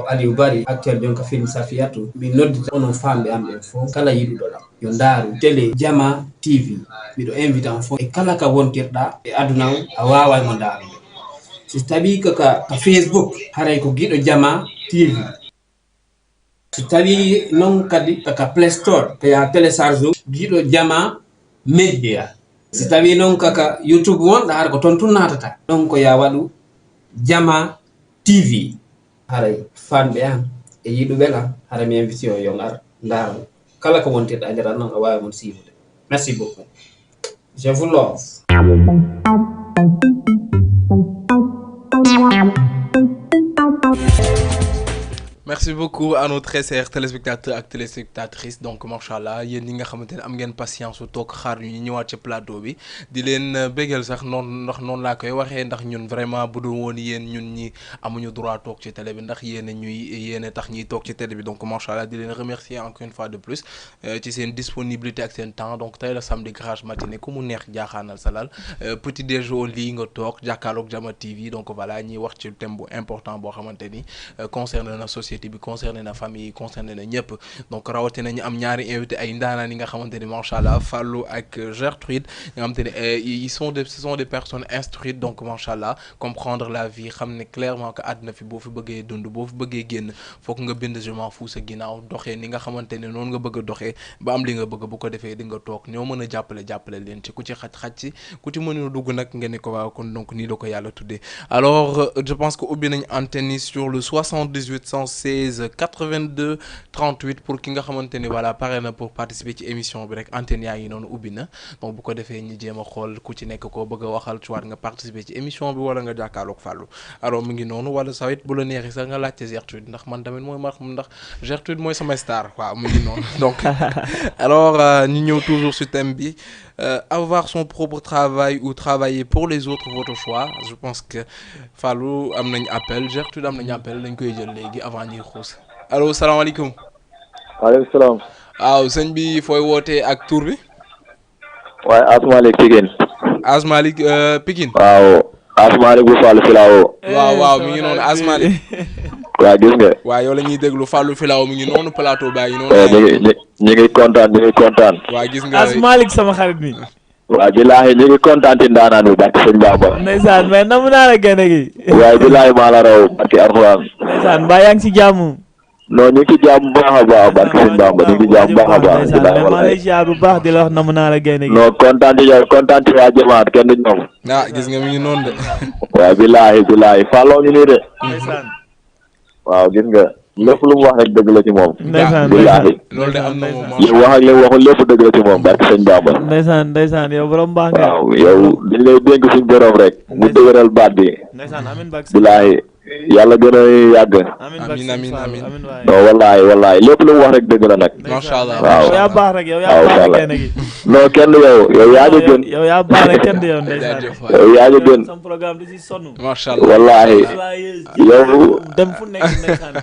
Aliou Bari actuel donc film Safiatou mi noddita onon famɓe am ɓen fof kala yiɗuɗoɗam yo ndaaru télé Jama TV miɗo invite on fof e kala ka wontirɗa e aduna o a wawa mo ndaarude so tawi ka Facebook haray ko giɗo Jama TV so tawi noon kadi kaka Play Store ko ya télécharge giɗo Jama Media so tawi noon kaka YouTube wonɗa har ko toon tun natata ɗon ko ya waɗu Jama TV haray fanɓe am e yiɗuɓe am hara mi invite o yo ngar ndaaro kala ko wontirɗa e nder an noon a wawi mon siiwude. Merci beaucoup, je vous love. Merci beaucoup à nos très chers téléspectateurs et téléspectatrices. Donc machallah yéen ñi nga xamante ne am ngeen patience su toog xaar ñu ñëwaat ci plateau bi di leen bégal sax noonu ndax noonu laa koy waxee ndax ñun vraiment bu dul woon yéen ñun ñi amuñu droit toog ci télé bi ndax yéen tax ñuy toog ci télé bi donc machallah di leen remercier encore une fois de plus ci seen disponibilité ak seen temps. Donc tey la samedi grâce matinée ku mu neex jaaxaanal sa lal petit déjeuner lii nga toog jàkkaarloog Jama TV. Donc voilà ñuy wax ci thème bu important boo xamante ni concerne na société bi concerne na famille concerne na ñëpp. Donc rawatina ñu am ñaari invité ay ndaanaan yi nga xamante ni machallah Fallou ak Gertrude nga xamante ni ce sont des personnes instruites. Donc machallah comprendre la vie xam ne clairement que àdduna fi boo fi bëggee dund boo fi bëggee génn foog nga bind je m'en fous sa ginnaaw doxee ni nga xamante ne noonu nga bëgg a doxee ba am li nga bëgg bu ko defee di nga toog ñoo mën a jàppale leen ci ku ci xaj ci ku ci mënul dugg nag ngeen ni ko waaw kon donc nii la ko yàlla tuddee. Alors je pense que ubbi nañ antenne sur le 78 116 82 38 pour ki nga xamante ni voilà pare na pour participer ci émission bi rek antenne yaa ngi noonu ubbi na. Donc bu ko defee ñu jéem a xool ku ci nekk koo bëgg a waxal ci waat nga participer ci émission bi wala nga jàkkaarloog Fallou. Alors mu ngi noonu wala sawit bu la neexee sax nga laajte Gertrude ndax man tamit mooy ma xam ndax Gertrude mooy sama star waaw mu ngi noonu. Donc alors ñu ñëw toujours sur thème bi avoir son propre travail ou travailler pour les autres, votre choix. Je pense que Fallou am nañ appel Gertrude am nañ appel dañ koy jël léegi avant ñuy xuus. allo salaamaaleykum. waaleykum salaam. waaw sëñ bi fooy wootee ak tur bi. waaye Asmalik Pikine. Asmalik Pikine. waaw Asmalik bu Fallou Filao. waaw mi ngi noonu Asmalik. waaw gis nga. waaw yow la ñuy déglu Fallou Filao mi ngi noonu plateau baa ngi noonu. ñu ngi kontaan. waaw gis nga Asmalik sama xarit mi. waaw billaahi ñu ngi kontaan ci ndaanaan bi barke sëñ Bamba. ndeysaan mais namu naa la gën gi. waaye billaahi maa la raw barke Alxuraan. ndeysaan mbaa yaa ngi ci jàmm. non ñu ngi ci jàmm bu baax a baax barke sëñ Bamba ñu ngi ci jàmm bu baax a baax. ndeysaan maa lay ziar bu baax di la wax namu naa la gën gi. non kontaan ci yow kontaan ci waa jamaat kenn du ñoom. ah gis nga mi ngi noonu de. waaw billaahi fàlloo ñu nii de. ndeysaan. waaw gis nga lépp lu mu wax rek dëgg la ci moom. ndeysaan billaahi loolu de am na moom li mu wax ak li mu waxul lépp dëgg la ci moom barke sëñ Bamba. ndeysaan yow borom baax nga. waaw yow dañ lay dénk suñu borom rek mu dëgëral baat bi. ndeysaan amiin bak billaahi yàlla gën a yàgg. amiin waay. non wallaahi lépp lu mu wax rek dëgg la nag. macha allah waaw yow yaa baax rek yow yaa baax rek gi. non kenn yow yaa ñu gën. yow yaa baax rek kenn yow ndeysaan. yow yaa ñu gën. sam programme di ci sonn. macha allah wallaahi yow. dem fu nekk ndeysaan.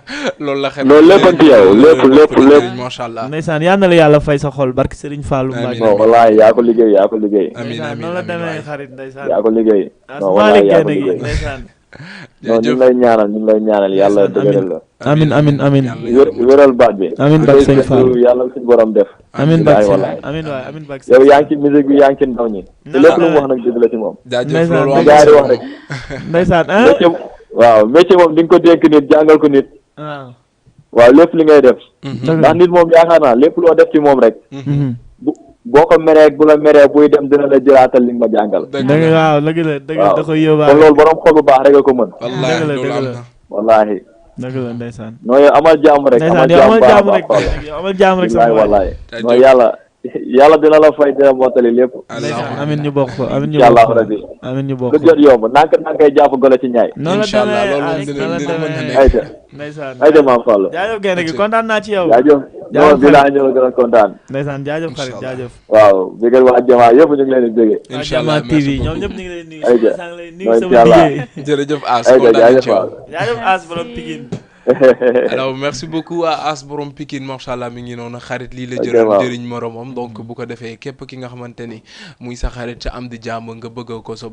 loolu la xel loolu lépp ci yow lépp. macha allah ndeysaan yal na la yàlla fay sa xol barke Serigne Fallou Mbacke. non wallaahi yaa ko liggéey. amiin noonu la demee xarit ndeysaan. yaa ko liggéey. non wallaahi yaa ko liggéey ndeysaan. non ñu ngi lay ñaanal yàlla dëgëral la. amiin. wéral baat bi. amiin bak sëñ Fall yàlla suñu borom def. amiin bak sëñ amiin bak sëñ yow yaa ngi ci musique bi yaa ngi ci ndaw ñi. te lépp lu mu wax nag dëgg la ci moom. jaajëf loolu am gaari wax rek. ndeysaan waaw métier moom di nga ko dénk nit jàngal ko nit. waaw lépp li ngay def. ndax nit moom yaakaar naa lépp loo def ci moom rek. boo ko meree bu la meree buy dem dina la jëlaatal li nga ma jàngal. dëgg waaw dëgg la da koy yóbbaale. kon loolu borom xol bu baax rek a ko mën. wallaahi. dëgg la ndeysaan. non yow amal jàmm rek. amal jàmm rek sama wallaahi non yàlla dina la fay dina mottali lépp. amiin ñu bokk ko amiin ñu incha bokk allah ko rabbi. amiin ñu bokk ko lu jot yomb nànk jàpp golo ci ñaay. incha allah loolu ayca ndeysaan ayca maam Fallou. jaajëf gaynde gi kontaan naa ci yow. jaajëf non bi laa ñëw gën a kontaan. ndeysaan jaajëf xarit jaajëf. waaw bégal waa jamaa yëpp ñu ngi leen di bégee. incha allah Jamaa TV ñoom ñëpp ñu ngi leen di nuyu. ayca sang lay nuyu sama incha allah liggéey. jërëjëf As ayca jaajëf jaajëf As borom Pikine. alors merci beaucoup à As borom Pikine macha allah mi ngi noonu xarit lii la jëriñ moromam donc bu ko defee képp ki nga xamante ni muy sa xarit sa am di jàmm nga bëgg ko sa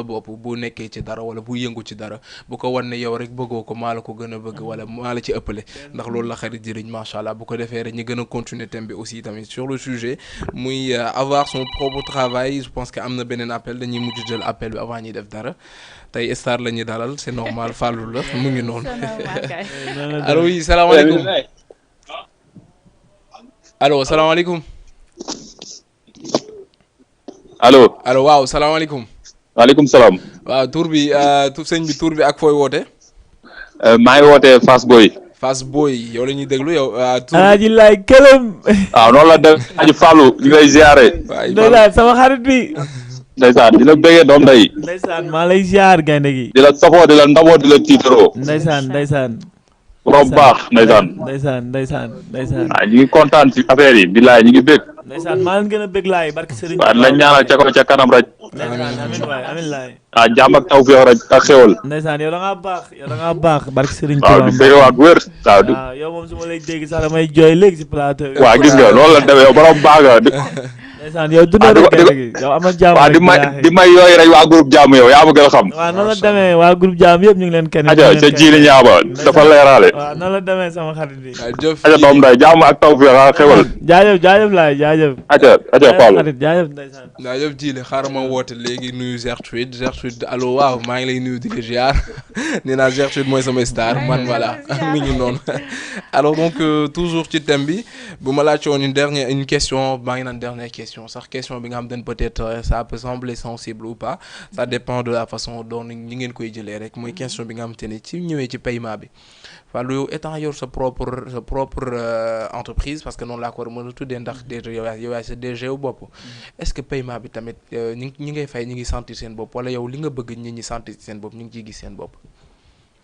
bopp bu nekkee ci dara wala bu yëngu ci dara bu ko wan ne yow rek bëggoo ko maa la ko gën a bëgg wala maa la ci ëppale ndax loolu la xarit jëriñ macha allah bu ko defee rek ñu gën a continuer thème bi aussi tamit sur le sujet muy avoir son propre travail je pense que am na beneen appel dañuy mujj jël appel bi avant ñuy def dara tey star la ñuy dalal c'est normal Fallou la mu ngi noonu. allo oui salaamaaleykum allo salaamaaleykum. allo waaw salaamaaleykum. waaleykum salaam. waaw tur bi sëñ bi tur bi ak fooy woote. maa ngi wootee Fass Boy. Fass Boy yow la ñuy déglu yow. Alaaji Laay Këlëm. waaw noonu la dem Alaaji Fallou ñu ngi lay ziare. ndeysaan sama xarit bi. ndeysaan di la bëggee doom day. ndeysaan maa lay ziar gaynde gi. di la safoo di la ndamoo di la tiitaroo. ndeysaan. borom baax ndeysaan. ndeysaan. waaw ñu ngi kontaan ci affaire yi bilaay ñu ngi bëgg. ndeysaan maa leen gën a bëgg laay barki sëriñ. waaw lañ ñaanal ca kaw ca kanam rek. ndeysaan amiin waay amiin laay. ah jàmm ak tawfeex rek ak xéwal. ndeysaan yow da ngaa baax barki sëriñ. waaw di bëgg waat wér. waaw yow moom su ma lay dégg sax damay jooy léegi si plateau bi. waaw gis nga loolu la demee yow borom baax nga. ndeysaan yow dundal rek gerte gi yow amal jàmm waaw di may yooyu rek waa groupe jàmm yow yaa ma gën a xam. waaw noonu la demee waa groupe jàmm yëpp ñu ngi leen kenn. aja sa jiili ñaaba dafa leeraale. waaw noonu la demee sama xarit bi. aja doom day jàmm ak tawfeex ak xéwal. jaajëf laay jaajëf. aja Fallou xarit jaajëf ndeysaan. jaajëf jiili xaaral ma woote léegi nuyu Gertrude allo waaw maa ngi lay nuyu di la ziar nee naa Gertrude mooy sama star man voilà mi ngi noonu alors donc toujours ci thème bi bu ma laajte woon une question maa ngi naan dernière question sax question bi nga xam ne peut-être ça peut sembler sensible ou pas ça dépend de la façon dont ñi ngeen koy jëlee rek mooy question bi nga xamante ni ci ñëwee ci paiement bi Fallou yow étant yor sa propre entreprise parce que noonu laa ko war a mën a tuddee ndax déjà yow yaay sa DG wu bopp est-ce que paiement bi tamit ñi ngay fay ñi ngi sentir seen bopp wala yow li nga bëgg ñi ñi sentir seen bopp ñu ngi ciy gis seen bopp.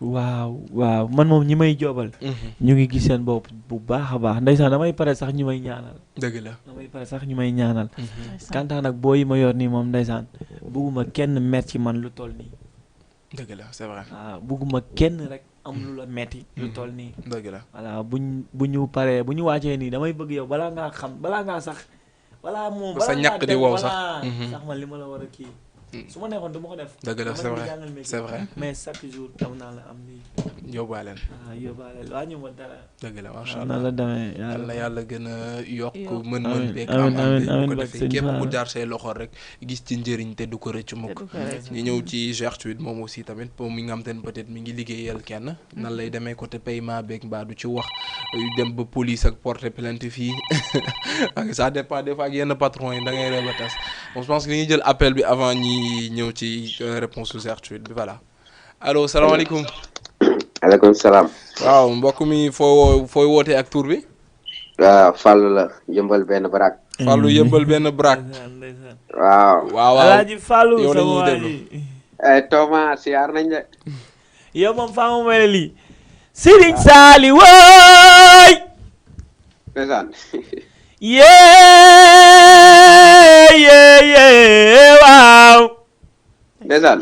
waaw man moom ñi may joobal. ñu ngi gis seen bopp bu baax a baax ndeysaan damay pare sax ñu may ñaanal. dëgg la damay pare sax ñu may ñaanal. kantaan nag boo yi ma yor nii moom ndeysaan bugguma kenn met ci man lu toll nii. dëgg la c'est vrai. waaw bugguma kenn rek am lu la metti lu toll nii. dëgg la voilà bu ñu paree bu ñu wàccee nii damay bëgg yow balaa ngaa sax. balaa moom sa ñàkk di wow sax sax man li ma la war a kii. su ma neexoon du ma ko def. dëgg la c'est vrai c'est vrai. mais chaque jour taw naa la am lii. yóbbaaleen. yóbbaaleel waa ñu ma dara. dëgg la macha allah la demee yàlla gën a yokk mën-mën beeg amiin bu ko defee képp ku jaar say loxo rek gis ci njëriñ te du ko rëcc mukk. ñu ñëw ci Gertrude moom aussi tamit pour mi nga xam te ne peut-être mi ngi liggéeyal kenn nan lay demee côté paiement beeg mbaa du ci wax dem ba police ak porter plainte fii ça dépend des fois ak yenn patron yi da ngay ree ba tas. je pense que li ñuy jël appel bi avant ñi ñëw ci réponse su Gertrude bi voilà allo salaamaaleykum. aleykum salaam. waaw mbokk mi fooy wootee ak tur bi. waaw Fallou la yëmbal benn baraak. Fallou yëmbal benn baraak. waaw. Alaaji Fallou yow la sama ñuy waa déglu. ji. Thomas siyaar nañ de. yow moom faa ma may lii. Sëriñ Saali wooy. ndeysaan. yee waaw. ndeysaan.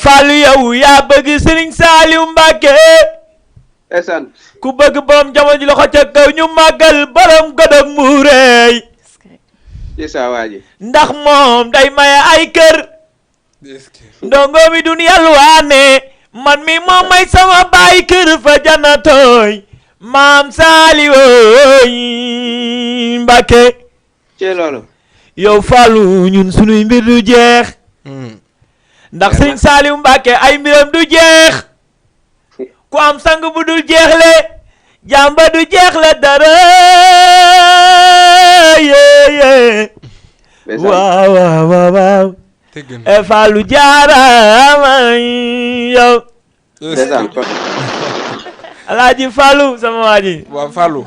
Fallou yow yaa bëgg Sëriñ Saaliw Mbàkke. ndeysaan. ku bëgg borom jamono ji loxo ca kaw ñu màggal borom godog mu rëy. ci saa waa ji. ndax moom day maye ay kër. ndongo mi dun yalwaane man mi moom may sama baay kër fa janatooy maam Saali wooy Mbàkke. ci loolu. yow Fallou ñun sunuy mbir du jeex. ndax Sëriñ Saaliw Mbàkke ay mbiram du jeex. ku am sang bu dul jeexle jàmba du jeexle dara yee waaw Fallou jaaraama yow Alaaji Fallou sama waa ji waaw Fallou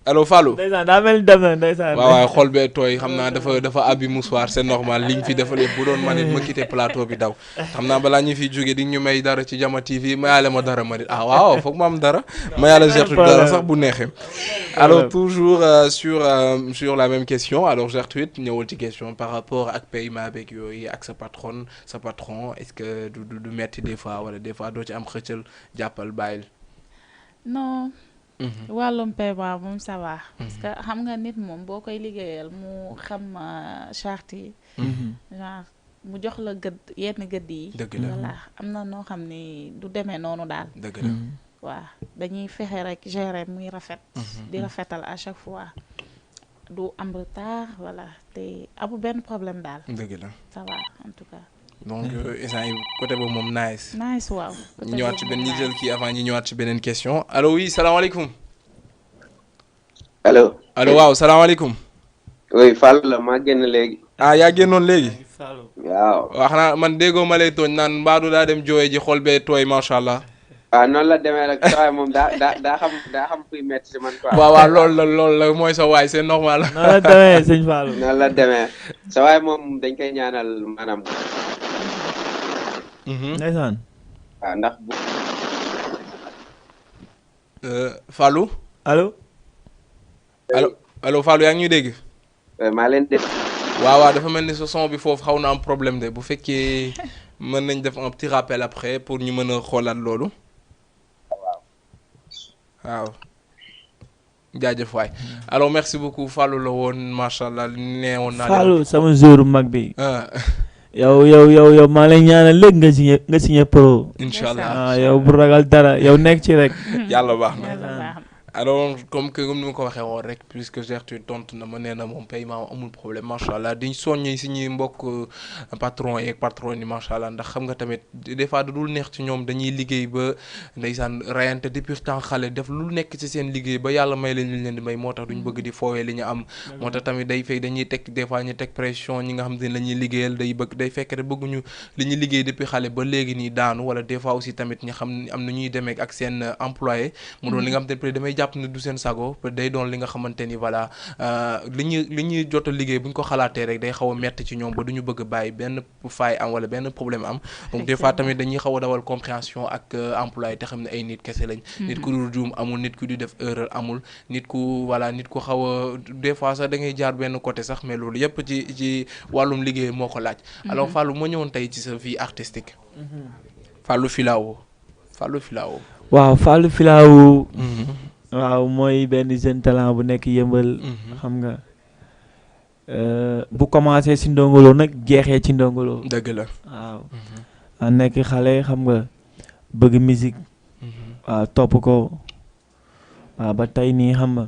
allo Fallou. ndeysaan daa mel ni dem na ndeysaan. waaw xol bee tooy xam naa dafa abi mouchoir c'est normal liñ fi defal yëpp bu doon ma nit ma quitté plateau bi daw xam naa balaa ñu fiy jógee di ñu may dara ci Jama TV mayaale ma dara ma nit waaw foog ma am dara mayaale Gertrude dara sax bu neexee. alors toujours sur la même question alors Gertrude ñëwal ci question par rapport ak paiement beeg yooyu ak sa patron est-ce que du metti des fois wala des fois doo ci am xëccal jàppal bàyyil. non. wàllum paiement moom ça va. parce que xam nga nit moom boo koy liggéeyal mu xam charte yi. genre mu jox la yenn gëdd yi. dëgg la voilà am na noo xam ni du demee noonu daal. dëgg la waaw dañuy fexe rek gérer muy rafet. di rafetal à chaque fois. du am retard voilà te amu benn problème daal. dëgg la ça va en tout cas. donc instant yi côté boobu moom nice. nice waaw. ñu ñëwaat ci benn ñi jël kii avant ñi ñëwaat ci beneen question allo oui salaamaaleykum. allo. allo waaw salaamaaleykum. oui Fallou la maa génn léegi. yaa génnoon léegi. waaw. wax naa man déggoo ma lay tooñ naan mbaadu daa dem jooye ji xol bee tooy macha allah. noonu la demee rek saa moom daa xam kuy métti si man quoi. waaw loolu la mooy sa waay c'est normal. noonu la demee sëñ Fallou. noonu la demee sa waay moom dañ koy ñaanal maanaam. ndeysaan. waaw ndax bu. Fallou. allo. allo Fallou yaa ngi ñuy dégg. maa leen dégg. waaw dafa mel ni sa son bi foofu xaw na am problème de bu fekkee mën nañ def un petit rappel après pour ñu mën a xoolaat loolu. waaw. jaajëf waay alors merci beaucoup Fallou la woon macha allah neewoon naa. Fallou sama jour mag bi. yow maa lay ñaanal léegi nga signé pro. incha allah yow bu ragal dara yow nekk ci rek. yàlla baax na. alors comme ni ma ko waxee woon rek puisque Gertrude tontu na ma nee na moom paiement amul problème macha allah di soññi suñuy mbokk patron yeeg patron yi macha allah ndax xam nga tamit des fois du dul neex ci ñoom dañuy liggéey ba ndeysaan rayante depuis temps xale def lu nekk ci seen liggéey ba yàlla may leen li leen di may moo tax duñ bëgg di foowee li ñu am. moo tax tamit dañuy teg des fois ñu teg pression ñi nga xam ne la ñuy liggéeyal day fekk rek bëgguñu li ñuy liggéey depuis xale ba léegi nii daanu wala des fois aussi tamit ñi xam am na ñuy demee ak seen employé mu doon li nga xam te ne damay jàpp ne du seen sago day doon li nga xamante ni voilà li ñuy jot a liggéey bu ñu ko xalaatee rek day xaw a metti ci ñoom ba du ñu bëgg a bàyyi benn faay am wala benn problème am donc des fois tamit dañuy xaw a dawal compréhension ak employé te xam ne ay nit kese lañ nit ku dul juum amul nit ku du def erreur amul nit ku xaw a des fois sax da ngay jaar benn côté sax mais loolu yëpp ci wàllum liggéey moo ko laaj alors Fallou moo ñëwoon tey ci sa vie artistique Fallou Filao waaw Fallou Filao waaw mooy benn jeune talent bu nekk yëmbal xam nga bu commencé si Ndongo Lo nag jeexee ci Ndongo Lo. dëgg la waaw. a nekk xale xam nga bëgg musique. waaw topp ko waaw ba tey nii xam nga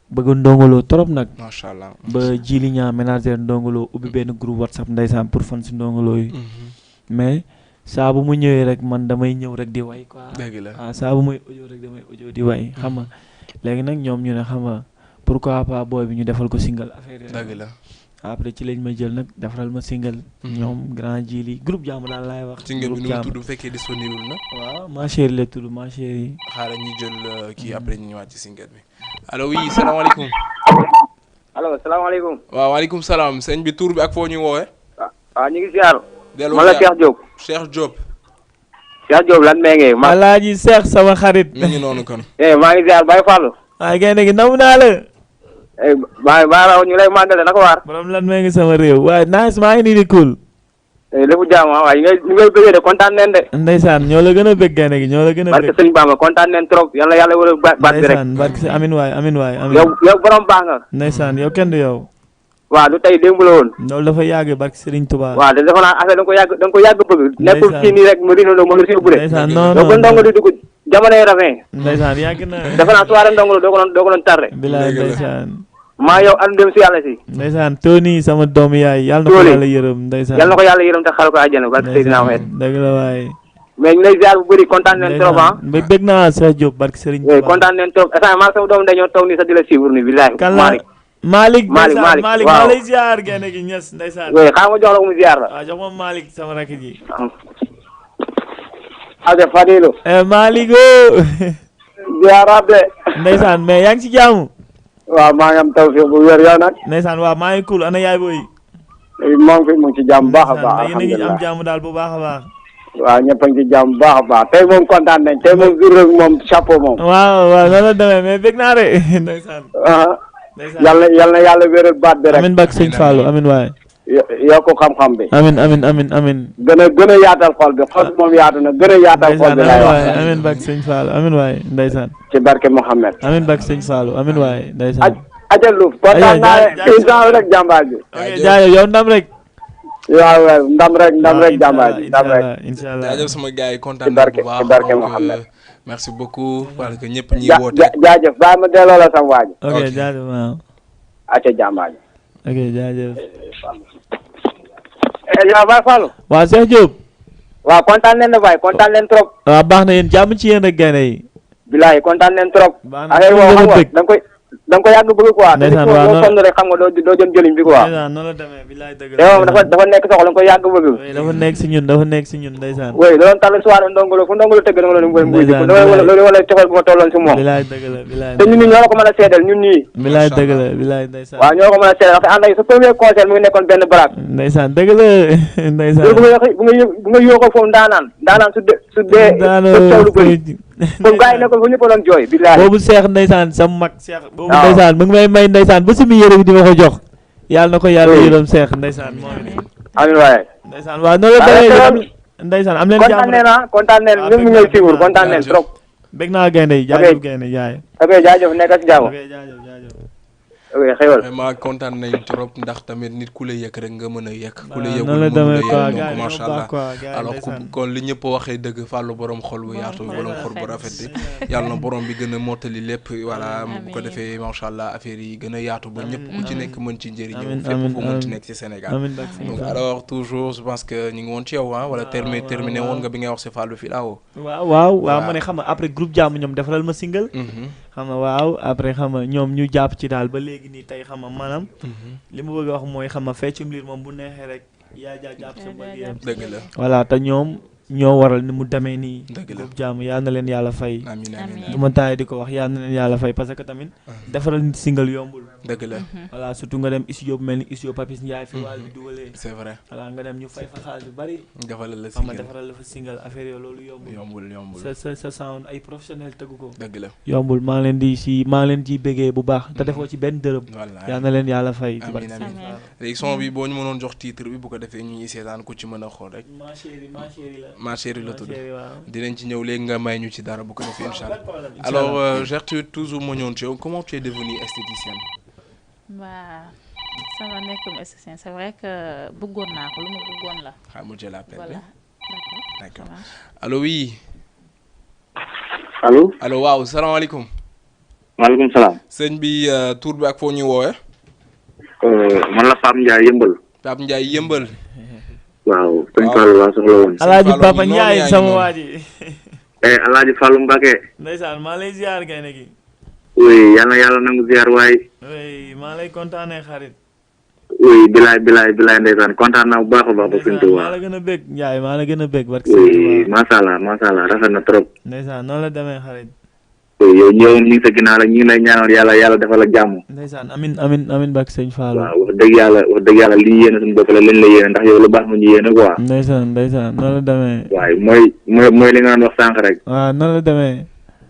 bëgg Ndongo Lo trop nag. macha allah ba Jili ñaa ménager Ndongo Lo ubbi benn groupe WhatsApp ndeysaan pour fan si Ndongo Lo yi. mais saa bu mu ñëwee rek man damay ñëw rek di way quoi. dëgg la waaw saa bu muy audio rek damay audio di way xam nga léegi nag ñoom ñu ne xam nga pourquoi pas booy bi ñu defal ko single affaire yi. dëgg la après ci lañ ma jël nag defaral ma single. ñoom grand Jili groupe jàmm daal laay wax. single bi nu mu tudd bu fekkee disponible na. waaw ma chérie la tudd ma chérie. xaaral ñu jël kii après ñu ñëwaat ci single bi allo oui salaamaaleykum. allo salaamaaleykum. waaw waaleykum salaam sëñ bi tur bi ak foo ñu woowee. waaw ñu ngi ziar. dellu man la Cheikh Diop. Cheikh Diop. Cheikh Diop lan méngee. Alaaji Cheikh sama xarit. mi ngi noonu kon. maa ngi ziar Baye Fallou. waaw gaynde gi namu naa la. Baye ñu lay màggale naka waar. borom lan méngi sama réew waaye nice maa ngi nii di cool. lépp jàmm waaye ñu ngay bëggee de kontaan neen de. ndeysaan ñoo la gën a bëgg gaynde gi ñoo la gën a bëgg. barke sëñ Bamba kontaan neen trop yàlla yàlla wala baat bi rek. ndeysaan barke si amin waay amin waay amin. yow borom baax nga. ndeysaan yow kenn du yow. waaw du tey démb la woon. loolu dafa yàgg barke Serigne Touba. waaw de dafa naa affaire da nga ko yàgg bëgg. nekkul kii nii rek mu dina la mën a siy bëre. ndeysaan non non yow ba ndongo di dugg jamonoy rafet. ndeysaan yàgg na. dafa naa soirée ndongo la doo ko doon tarre. bilaay ndeysaan. maa yow ànd dem si yàlla si. ndeysaan Tony sama doomu yaay yàlla na ko yàlla yërëm ndeysaan. yàlla na ko yàlla yërëm te xaral ko àjjana barke Seydina Mohamed. dëgg la waay. mais ñu lay ziar bu bëri kontaan nañ trop ah. mais bëgg naa Cheikh Diop barke Serigne Touba. kontaan nañ trop instant maa sama doomu dañoo toog nii sax di la suivre ni billahi. Malick Malick Malick maa lay ziar genne gi ñes ndeysaan. oui xam nga jox la ko mu ziar la. waaw jox ma Malick sama rakk ji. Ade Fadilou. Malick ziaraat de. ndeysaan mais yaa ngi ci jaamu. waaw maa ngi am tawfiq bu wér yow nag. ndeysaan waaw maa ngi cool ana yaay booy. maa ngi fi mu ngi ci jàmm baax a baax. alhamdulilah yéen a ngi am jàmm daal bu baax a baax. waaw ñëpp a ngi ci jàmm bu baax a baax tey moom kontaan nañ tey moom jour rek moom chapeau moom. waaw waaw noonu la demee mais bëgg naa de ndeysaan. yal na yàlla wéral baat bi rek. amin bak sëñ Fallou amin waaye. yokk xam-xam bi. amin gën a yaatal xol bi xol moom yaatu na gën a yaatal xol bi laay wax. amin bak sëñ Fallou amin waaye ndeysaan. ci barke Mouhamed. amin bak sëñ Fallou amin waaye ndeysaan. ajal lu kontaan naa instant rek jàmbaar bi. ok jaajëf yow ndam rek. waaw ndam rek jàmbaar ji ndam rek. incha allah jaajëf sama gars yi kontaan nañu bu baax ci barke Mouhamed. merci beaucoup parce que ñëpp ñi woote. jaajëf bàyyi ma delloo la sama waaj. ok jaajëf waaw. acca jàmbaar ji. ok jaajëf. yow Baye Fallou. waaw Cheikh Diop. waaw kontaan leen na Baye kontaan leen trop. waaw baax na yéen jàmm ci yéen rek gaynde yi. bilaay kontaan leen trop. baax na affaire boobu xam nga da nga ko yàgg bëgg quoi. ndeysaan waaw noonu sonn rek xam nga doo jëm jëliñ bi quoi. ndeysaan noonu la demee bilaay dëgg la. moom dafa nekk soxla da nga ko yàgg bëgg. dafa nekk si ñun ndeysaan. oui da doon tàll soirée ndongolo fu ndongolo tëgg da nga doon mbuy ji loolu wala cofal bu ma tolloon si moom. bilaay dëgg la bilaay. te ñun ñii ñoo la ko mën a seedal ñun ñii. bilaay dëgg la bilaay ndeysaan. waaw ñoo la ko mën a seedal ndax ànd ak sa premier concert mu ngi nekkoon benn baraak. ndeysaan dëgg la ndeysaan. bu nga yóokoo foofu ndaanaan su dee coow lu bëri foofu gars yi nekkoon fu ñëpp doon jooy bilaay. boobu Cheikh ndeysaan sama mag Cheikh boobu ndeysaan mu ngi may ndeysaan ba simi yére bi di ma ko jox yàlla na ko yàlla yërëm Cheikh ndeysaan mooy amiin waaye ndeysaan waaw noonu la demee ndeysaan am leen jàmm kontaan neen kontaan neen ñëpp ñu ngi siiwul kontaan neen trop bég naa gaynde yi jaajëf gaynde jaay ok jaajëf nekk si jàmm ok jaajëf ok xewal vraiment kontaan nañu trop ndax tamit nit ku la yëg rek nga mën a yëg ku la noonu la yëgul demee mënu quoi la yëg gars donc yi macha ñoo allah baax quoi gars yi alors ndeysaan. kon li ñëpp waxee dëgg Fallou borom xol bu yaatu borom xol bu rafet bi yàlla na borom bi gën a mottali lépp voilà bu ko defee macha allah affaire yi gën a yaatu ba ñëpp ku ci nekk mën ci njëriñu fépp fu mën ci nekk ci Sénégal donc alors toujours je pense que ñu ngi woon ci yow ah wala terminé woon nga bi ngay wax si Fallou Filao waaw ma ne xam nga après groupe jàmm ñoom defaral ma single xam nga waaw après xam nga ñoom ñu jàpp ci daal ba léegi nii tey xam nga maanaam li ma bëgg a wax mooy xam nga feccum liir moom bu neexee rek yaa jàpp sa mbëgg yam dëgg la voilà te ñoom ñoo waral ni mu demee nii dëgg la groupe jàmm yal na leen yàlla fay amiin du ma taay di ko wax yal na leen yàlla fay parce que tamit defaral nit single yombul dëgg la voilà surtout nga dem studio bu mel ni studio Papis Ndiaye fi waal bi dugalee c'est vrai voilà nga dem ñu fay fa xaalis bu bari defaral la xam nga defaral la fa single affaire yooyu loolu yombul sa sound ay professionnel tëggu ko dëgg la yombul maa leen ciy béggee bu baax te defoo ci benn dërëm yal na leen yàlla fay amiin léegi son bi boo ñu mënoon jox titre bi bu ko defee ñu ngi seetaan ku ci mën a xool rek ma chérie la tudd dinañ ci ñëw léegi nga may ñu ci dara bu ko defee incha allah alors Gertrude toujours ma ñëwoon ci yow comment tu es devenue esthéticienne. Bah sama nekkum esthéticien c'est vrai que bëggoon naa ko lu ma bëggoon la. xam nga jël appel voilà d'accord allo oui. allo. allo waaw salaamaaleykum. maaleykum salaam. sëñ bi tur bi ak foo ñuy woowee. man la Pape Ndiaye yëmbal. Pape Ndiaye yëmbal. waaw sëñ Fallou laa soxla woon. Alaaji Papa Ndiaye sama waa ji. Alaaji Fallou Mbacke. ndeysaan maa lay ziar gaynde gi. oui yal na yàlla nangu ziar waay. oui maa lay kontaanee xarit. oui bilaay ndeysaan kontaan naa bu baax a baax ba Sëñ Tuubaa. maa la gën a bëgg Ndiaye maa la gën a bëgg. barke oui macha allah rafet na trop. ndeysaan noonu la demee xarit. oui yow ñëwoon ñu ngi sa ginnaaw la ñu ngi lay ñaanal yàlla defal la jàmm. ndeysaan amin barke Sëñ Fallou. waaw wax dëgg yàlla li ñu yéene suñu bopp la lañ la yéene ndax yow lu baax mu ñu yéene quoi. ndeysaan noonu la demee. waaye mooy li nga doon wax sànq rek. waaw noonu la demee.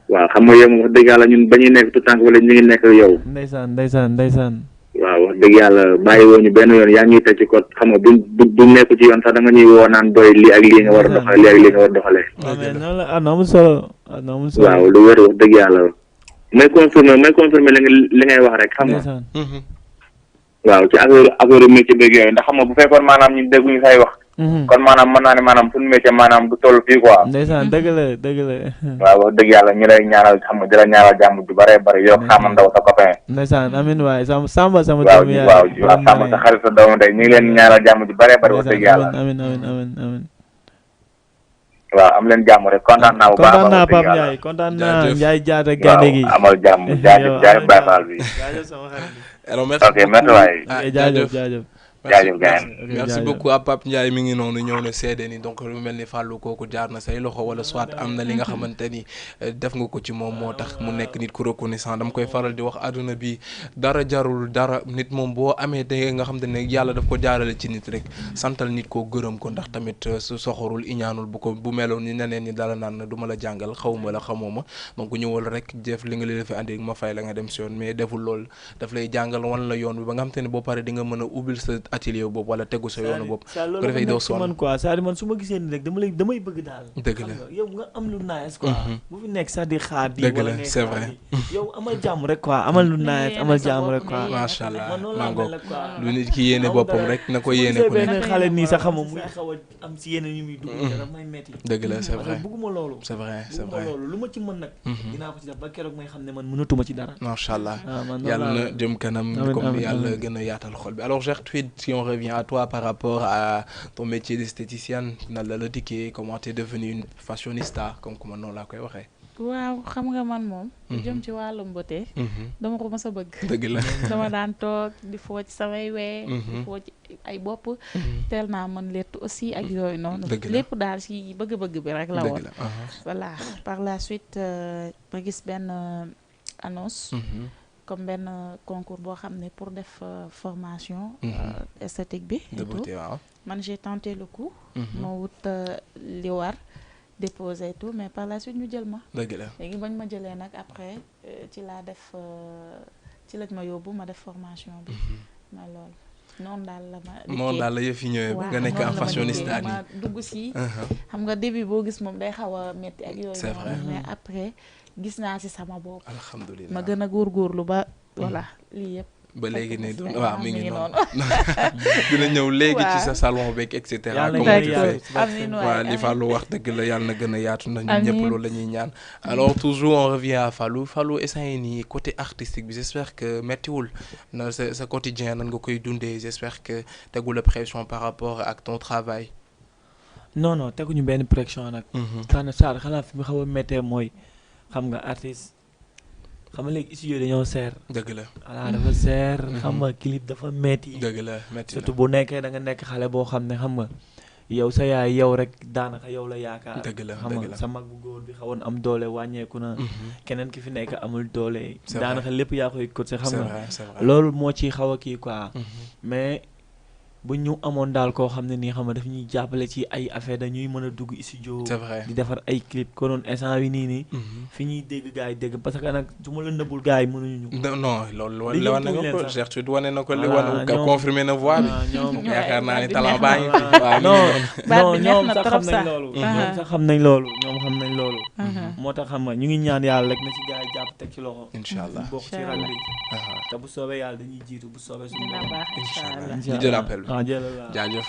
waaw xam nga yow wax dëgg yàlla ñun ba ñuy nekk tout temps wala ñu ngi nekk yow. ndeysaan. waaw wax dëgg yàlla bàyyi woo ñu benn yoon yaa ngi teg ci ko xam nga buñ nekk ci yoon sax da nga ñuy woo naan booy lii ak lii nga war a doxalee lii ak lii nga war a doxalee. waaw mais noonu la amul solo. waaw lu wér wax dëgg yàlla may confirmer li ngay wax rek xam nga. waaw ci affaire métier beeg yooyu ndax xam nga bu fekkoon maanaam ñu dégguñu say wax. kon maanaam mën naa ne maanaam suñu métier maanaam du toll fii quoi. ndeysaan dëgg la. waaw wax dëgg yàlla ñu lay ñaanal xam nga di la ñaanal jàmm ju bare bare yow Samba Ndaw sa copain. ndeysaan amin waay Samba sama doomu yaay waaw Samba sa xarit sa doomu ndey ñu ngi leen ñaanal jàmm ju bare bare wax dëgg yàlla. amin waaw am leen jàmm rek kontaan naa bu baax kontaan naa Pape Ndiaye kontaan naa Ndiaye jaata gaynde gi. amal jàmm jaajëf Baye Fall bi. ok merci waay. jaajëf merci beaucoup à Pape Ndiaye mi ngi noonu ñëw na seede ni donc lu mel ni Fallou kooku jaar na say loxo wala soit am na li nga xamante ni def nga ko ci moom moo tax mu nekk nit ku reconnaissant dama koy faral di wax àdduna bi dara jarul dara nit moom boo amee te nga xam te ne yàlla daf ko jaarale ci nit rek santal nit ko gërëm ko ndax tamit su soxorul iñaanul bu meloon ni neneen ñi dala naan du ma la jàngal xawma la xamoo ma donc ñëwal rek def li nga li fi andi ma fay la nga dem si yoon mais deful loolu daf lay jàngal wan la yoon bi ba nga xam te ne boo pare di nga mën a ubbil sa atelier boobu wala tegu sa yoonu bopp ko defee doo sonn man quoi c'est-à-dire man su ma gisee ni rek damay bëgg daal dëgg la yow nga am lu nice quoi bu fi nekk sax di xaar di dëgg la c'est vrai yow amal jàmm rek quoi amal lu nice amal jàmm rek quoi macha allah mango lu nit ki yéene boppam rek na ko yéene ku nekk xale nii sax xamam muy xaw a am si yeneen yu muy dugg daf may metti dëgg la c'est vrai bëgguma loolu c'est vrai lu ma ci mën nag dinaa ko ci def ba keroog may xam ne man mënatuma ci dara macha allah yàlla na jëm kanam comme yàlla gën a yaatal xol bi alors Gertrude si on revient à toi par rapport à ton métier d'esthéticienne nan la dikkee comment t'es devenue une fashionista comme noonu laa koy waxee. waaw xam nga man moom. jëm ci wàllum beauté. dama ko mës a bëgg. dëgg la dama daan toog di foo ci samay wee. di foo ci ay bopp. teel naa mën lettu aussi ak yooyu noonu. lépp daal ci bëgg-bëgg bi rek la woon. voilà par la suite ma gis benn annonce. comme benn concours boo xam ne pour def formation esthétique bi et tout man j'ai tenté le coup ma wut li war déposer tout mais par la suite ñu jël ma dëgg la léegi bañ ma jëlee nag après ci laa def ci lañ ma yóbbu ma def formation bi ma loolu noonu daal la yëf yi ñëwee ba nga nekk en fashionista ma dugg si xam nga début boo gis moom day xaw a métti ak yooyu c'est vrai mais après gis naa ci sama bopp alhamdulilah ma gën a góorgóorlu ba voilà lii yëpp ba léegi ne doon waaw mi ngi noonu dina ñëw léegi ci sa salon beeg et cetera comment tu fais waaw li Fallou wax dëgg la yàlla na gën a yaatu na ñun ñëpp loolu la ñuy ñaan alors toujours on revient à Fallou instant yii nii côté artistique bi j'espère que méttiwul na sa quotidien nan nga koy dundee j'espère que tegu la pression par rapport ak ton travail non teguñu benn pression nag xanaa fi mu xaw a méttee mooy xam nga artiste xam nga léegi studio dañoo seer. dëgg la voilà dafa seer. xam nga clip dafa metti. dëgg la metti surtout bu nekkee da nga nekk xale boo xam ne xam nga yow sa yaay yow rek daanaka yow la yaakaar. dëgg la xam nga sa mag bu góor bi xawoon am doole wàññeeku na. keneen ki fi nekk amul doole. daanaka lépp yaa koy cote xam nga. loolu moo ci xaw a kii quoi. mais bu ñu amoon daal koo xam ne nii xam nga daf ñuy jàppale ci ay affaire dañuy mën a dugg studio. c'est vrai di defar ay clip konoon instant bi nii. fi ñuy dégg gars yi dégg parce que nag su ma la nëbbul gars yi mënuñu ñu. non loolu wane na ko Gertrude wane na ko li wane ko confirmé na voix bi. ñoom yaakaar naa ni talent baa ngi non ñoom sax xam nañ loolu. ñoom sax xam nañ loolu ñoom xam nañ loolu. moo tax xam nga ñu ngi ñaan yàlla rek na ci gars yi jàpp teg ci loxo. incha allah bokk ci ran bi. te bu soobee yàlla dañuy jiitu bu soobee suñu baax incha allah ñu jël appel bi. jërëjëf jaajëf.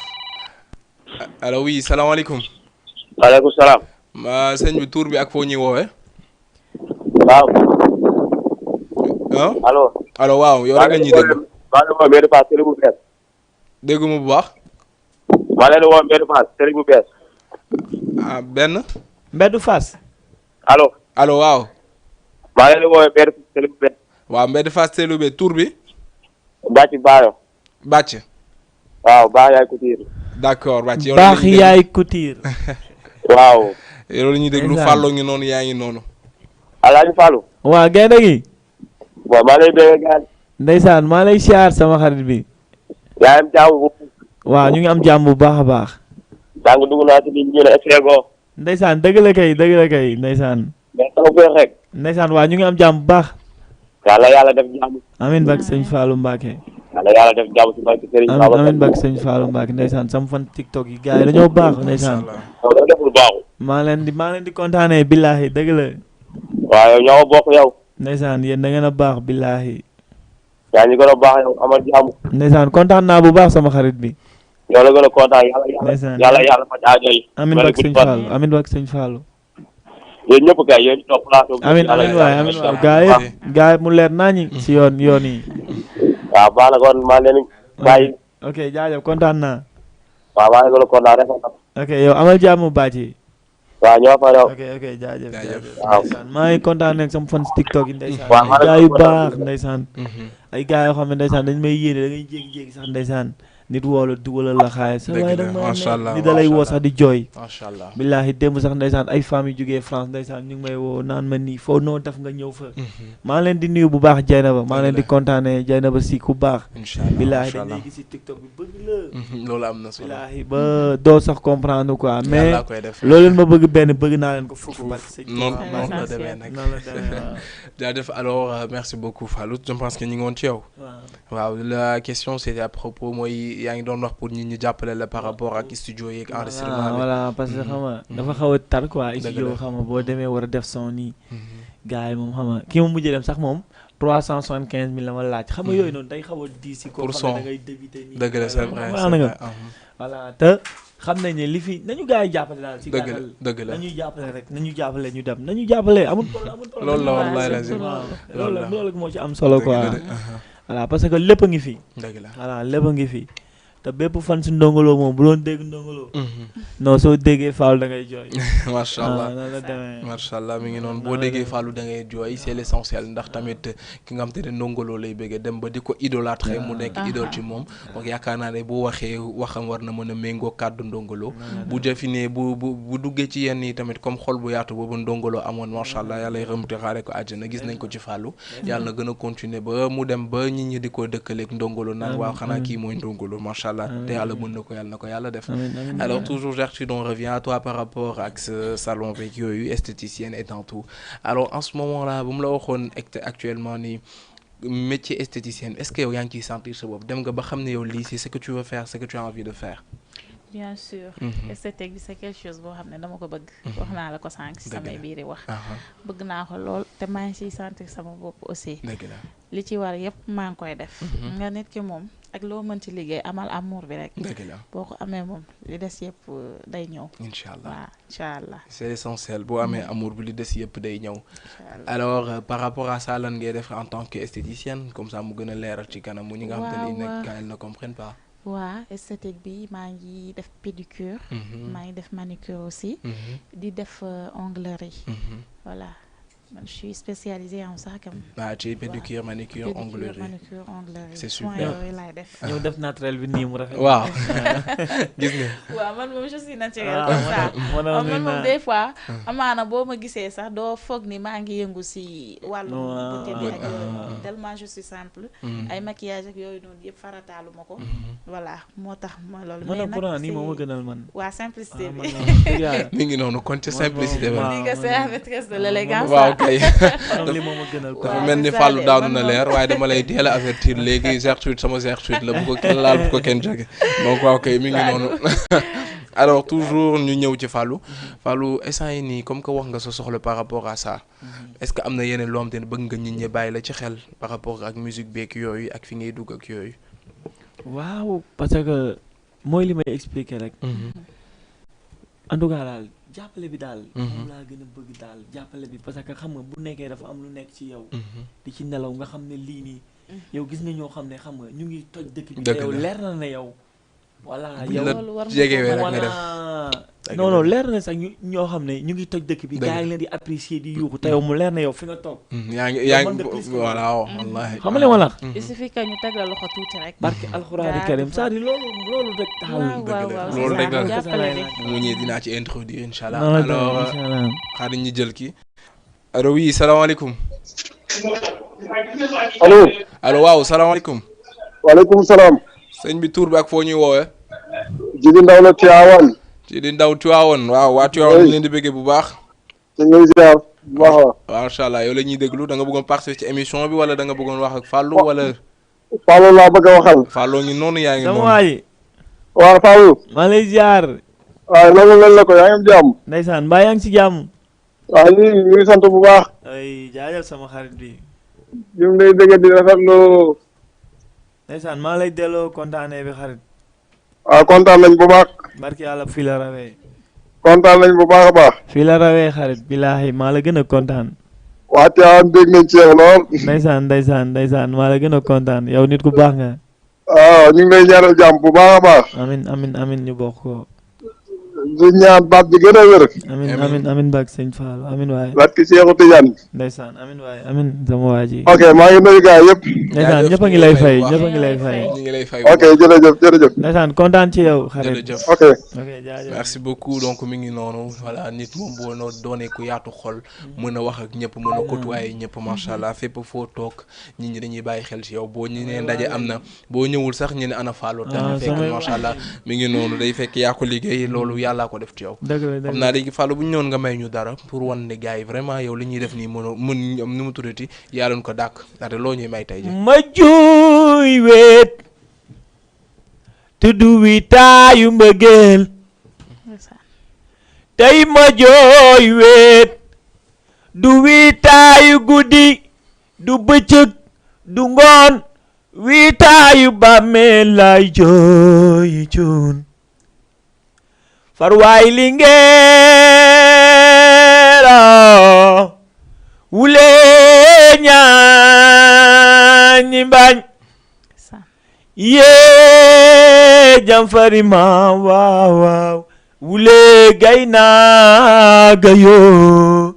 allo oui salaamaaleykum. waaleykum salaam. sëñ bi tur bi ak foo ñuy woowee. waaw. ah. allo waaw yow rek la ñuy déglu. maa ngi woo Mbédou Fass Série bu bees. dégguma bu baax. maa leen woo Mbédou Fass Série bu bees. ah benn. Mbédou Fass. allo waaw. maa leen woo Mbédou Fass Série bu bees. waaw Mbédou Fass Série bu bees tur bi. Bàcc Baayo. Bàcc. waaw Baax yaay Couture. d'accord Bàcc yow Baax yaay Couture. waaw. yow la ñuy déglu Fallou ngi noonu yaa ngi noonu. Alaaji Fallou. waa gaynde gi. waaw maa lay bëgg gaan. ndeysaan maa lay siyaar sama xarit bi. yaa am jàmm bu. waaw ñu ngi am jàmm bu baax a baax. sànq dugg naa ci biir ñu ne Efego. ndeysaan dëgg la kay ndeysaan. mais sama bëx rek. ndeysaan waa ñu ngi am jàmm bu baax. yàlla def jàmm. amiin bak sëñ Fallou Mbacke. yàlla def jàmm ci barke Serigne Baba. amiin bak sëñ Fallou Mbacke ndeysaan sama fan TikTok yi gars yi dañoo baax ndeysaan. loolu deful baaxul. maa leen di kontaanee billaahi dëgg la. waaw yow ñoo bokk yow. ndeysaan yéen da ngeen a baax billaahi. yaa ñu gën a baax yow amal jàmm. ndeysaan kontaan naa bu baax sama xarit bi. yow la gën a kontaan yàlla faj aajo yi. amiin bak sëñ Fallou amiin bak sëñ Fallou. yéen ñëpp kay yéen topp plateau. amiin waay gaa yëpp mu leer naa ñi si yoon yi. waaw baax na kon maa leen bàyyi. ok jaajëf kontaan naa. waaw maa ngi gën a kontaan rek. ok yow amal jàmm bàcc. waaw ñoo fa yow. ok jaajëf. waaw maa ngi kontaan nekk sama fan si TikTok yi ndeysaan. ay gars yu baax ndeysaan. ay gars yoo xam ne ndeysaan dañ may yéene da ngay jékki-jékki sax ndeysaan. nit woo la dugalal la xaalis. dëgg la macha allah nit da lay woo sax di jooy. macha allah billaahi démb sax ndeysaan ay femmes yu jógee France ndeysaan ñu ngi may woo naan ma nii foo noo def nga ñëw fa. maa leen di nuyu bu baax Dieynaba maa leen di kontaanee Dieynaba si ku baax. incha allah billaahi dañ lay gis si TikTok bi bëgg la. loolu am na solo billaahi ba doo sax comprendre quoi mais loolu leen ma bëgg naa leen ko fukk parce que noonu la demee nag jaajëf alors merci beaucoup Fallou je pense que ñu ngi woon ci yow. waaw la question c'était à propos mooy yaa ngi doon wax pour nit ñi jàppale la par rapport ak studio yeeg enregistrement bi. voilà parce que xam nga dafa xaw a tar quoi studio xam nga boo demee war a def son nii. gars yi moom xam nga kii ma mujjee dem sax moom 375 000 la ma laaj. xam nga yooyu noonu day xaw a diis si. pour son da ngay débuter nii. dëgg la c'est vrai voilà te xam nañ ne li fi nañu gars yi jàppale daal. si gàttal dëgg la nañuy jàppale rek nañu jàppale ñu dem nañu jàppale amul problème. loolu la wallaay lazim loolu moo ci am solo quoi. voilà parce que lépp a ngi fi. dëgg la voilà lépp a ngi fi. te bépp fan si Ndongo Lo moom bu doon dégg Ndongo Lo. non soo déggee Fallou da ngay jooy. macha allah noonu la demee. macha allah mi ngi noonu boo déggee Fallou da ngay jooy c'est l'essentiel ndax tamit ki nga xam te ne Ndongo Lo lay bëggee dem ba di ko idolâtrer mu nekk idole ci moom. donc yaakaar naa ne bu waxee waxam war na mën a méngoo kàddu Ndongo Lo. bu jëfinee bu duggee ci yenn yi tamit comme xol bu yaatu boobu Ndongo Lo amoon macha allah yàlla yërëmte xaare ko àjjana gis nañ ko ci Fallou. yàlla na gën a continuer ba mu dem ba nit ñi di ko dëkkaleeg Ndongo Lo naan waaw xanaa kii mooy Ndongo Lo macha allah te yàlla mën na ko yàlla def. Alors toujours Gertrude on revient à toi par rapport ak ce salon beeg yooyu esthéticienne et tout alors en ce moment là bu mu la waxoon actuellement ni métier esthéticienne est-ce que yow yaa ngi ciy sentir sa bopp dem nga ba xam ne yow lii c'est ce que tu veux faire ce que tu as envie de faire. bien sûr. esthétique bi c'est quelque chose boo xam ne dama ko bëgg. wax naa la ko sànq ci samay biiri wax. bëgg naa ko lool te maa ngi ciy sentir sama bopp aussi. dëgg la li ci war yëpp maa ngi koy def. nga nit ki moom ak loo mën ci liggéey amal amour bi rek. dëgg la boo ko amee moom li des yëpp day ñëw. incha allah waaw incha allah. c'est essentiel boo amee amour bi li des yëpp day ñëw. alors par rapport à ça lan ngay def en tant que esthéticienne comme ça mu gën a leeral ci kanam mu ñi nga xam te ni nag quand elles ne comprennent pas. waa esthétique bi maa ngi def pédicure. maa ngi def manicure aussi. di def onglerie. voilà Je suis spécialisée en ça comme. Ah, tu es pédicure, manicure, onglerie. C'est super. ñëw def naturel bi nii mu rafet. waaw gis nga. waaw man moom je suis naturelle comme ça. man moom des fois. amaana boo ma gisee sax doo foog ni maa ngi yëngu si wàllu beauté bi ak yooyu tellement je suis simple. ay maquillage ak yooyu noonu yëpp farataalu ma ko. voilà moo tax ma loolu. mais nag pourtant nii moom a gënal man. waa simplicité bi. mi ngi noonu kon ci simplicité ba. di nga c'est la maîtresse de l'élégance. waaw kay. li moom a gënal ko. dafa mel ni Fallou daanu na leer waaye dama lay teel a avertir léegi Gertrude sama Gertrude la bu ko kenn laal bu ko kenn jóge donc waaw kay mi ngi noonu. alors toujours ñu ñëw ci Fallou instant yi nii comme que wax nga sa soxla par rapport à ça est-ce que am na yeneen loo xam te ne bëgg nga nit ñi bàyyi la ci xel par rapport ak musique beeg yooyu ak fi ngay dugg ak yooyu. waaw parce que mooy li may expliquer rek. en tout cas daal jàppale bi daal. moom laa gën a bëgg daal jàppale bi parce que xam nga bu nekkee dafa am lu nekk ci yow. di ci nelaw nga xam ne lii nii. yow gis nga ñoo xam ne xam nga ñu ngi toj dëkk bi. yow leer na ne yow. voilà yow non leer na sax ñoo xam ne ñu ngi toj dëkk bi. gaa ngi leen di apprécier di yuuxu te yow mu leer na yow fi nga toog. yaa ngi voilà wallaahi. xam nga li ma la. il suffit que ñu teg la loxo tuuti rek. barke alxuraani karim c'est-à-dire loolu rek taxaw. loolu rek la mu ñëwee dinaa ci introduire incha allah. alors xaar ñu jël kii. allo oui salaamaaleykum. allo waaw salaamaaleykum. waaleykum salaam. sëñ bi tur bi ak foo ñuy woowee. Jidi Ndaw la Tiwaawan. Jidi Ndaw Tiwaawan waaw waa Tiwaawan ñu leen di bëggee bu baax. ñu ngi lay ziar bu baax waaw macha allah yow la ñuy déglu da nga bëggoon participer ci émission bi wala da nga bëggoon wax ak Fallou wala. Fallou laa bëgg a waxal. Fallou ngi noonu yaa ngi noonu. sama waay. waaw Fallou. maa lay ziar. waaw loolu lan la ko yaa ngi am jàmm. ndeysaan mbaa yaa ngi ci jàmm. waaw ñu ngi sant bu baax. ay jaajëf sama xarit bi. ñu ngi lay dégg di rafetlu. ndeysaan maa lay delloo kontaanee bi xarit. waaw kontaan nañ bu baax. barki yàlla fii la rawee. kontaan nañ bu baax a baax. fii la rawee xarit bilaahi maa la gën a kontaan. waa Tiwaawan dégg nañ ci yow lool. ndeysaan maa la gën a kontaan yow nit ku baax nga. waaw ñu ngi lay ñaanal jàmm bu baax a baax. amin ñu bokk ko. di ñaan baat bi gën a wér. amin bak sëñ Fall amin waay. barki Seexu Tijaan. ndeysaan amin waay amin sama waa ji. ok maa ngi nuyu gars yëpp. ndeysaan ñëpp a ngi lay fay jërëjëf. ndeysaan kontaan ci yow xarit. jërëjëf ok jaajëf merci beaucoup donc mi ngi noonu voilà nit moom boo noo doonee ku yaatu xol mën a wax ak ñëpp mën a côtoyer ñëpp macha allah fépp foo toog nit ñi dañuy bàyyi xel ci yow boo ñu nee ndaje am na boo ñëwul sax ñu ne ana Fallou tamit fekk macha allah mi ngi noonu day fekk yaa ko liggéey loolu yàllaa ko def ci yow. xam naa léegi Fallou bu ñu ñëwoon nga may ñu dara pour wan ne gars yi vraiment yow li ñuy def nii mën ni mu tuddati yaa doon ko dàkk ndaxte loo ñuy may tey ji ma juuy weet tudd wi taayu mbëggeel tey ma jooy weet du wi taayu guddi du bëccëg du ngoon wi taayu bàmmeel lay jooy cuun farwaay lingeera wule ñaañi bañ yee jam farima waaw wule gaynaaga yoo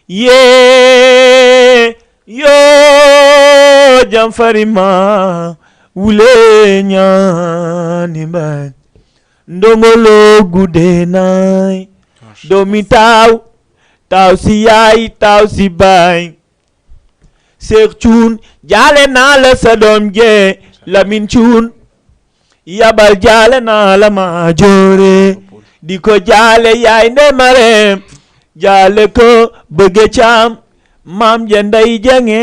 yee yoo jam farima wule ñaani bañ ndongolo guddee naay doomi taaw si yaay taaw si baay Seex Cuun jaale naa la sa doom jee Lamin Cuun yabal jaale naa la ma joore di ko jaale yaay nde mareem jaale ko bëgge caam maam ja nday jange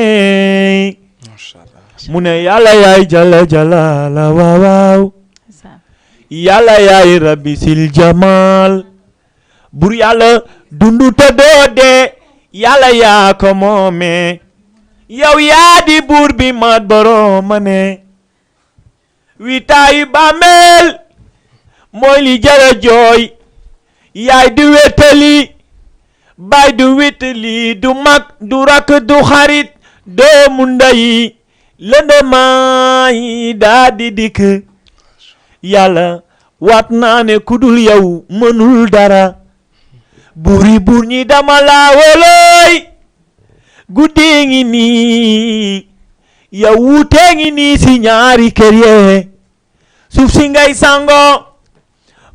mu ne yàlla yaay jala jalaala waaw yàlla yaay rabbi sil jamaal bur yàlla dundu te doo dee yàlla yaa ko moome yow yaa di buur bi mat borooma ne witaayu bàmmeel mooy li jara jooy yaay di wétali baay du wétali du mag du rakk du xarit doomu ndeyi lëndëmaay daa di dikk yàlla waat naa ne kudul yow mënul dara buuri buur ñi dama laa wolooy guddee ngi nii yow wuutee ngi nii si ñaari kër yee suuf si ngay sango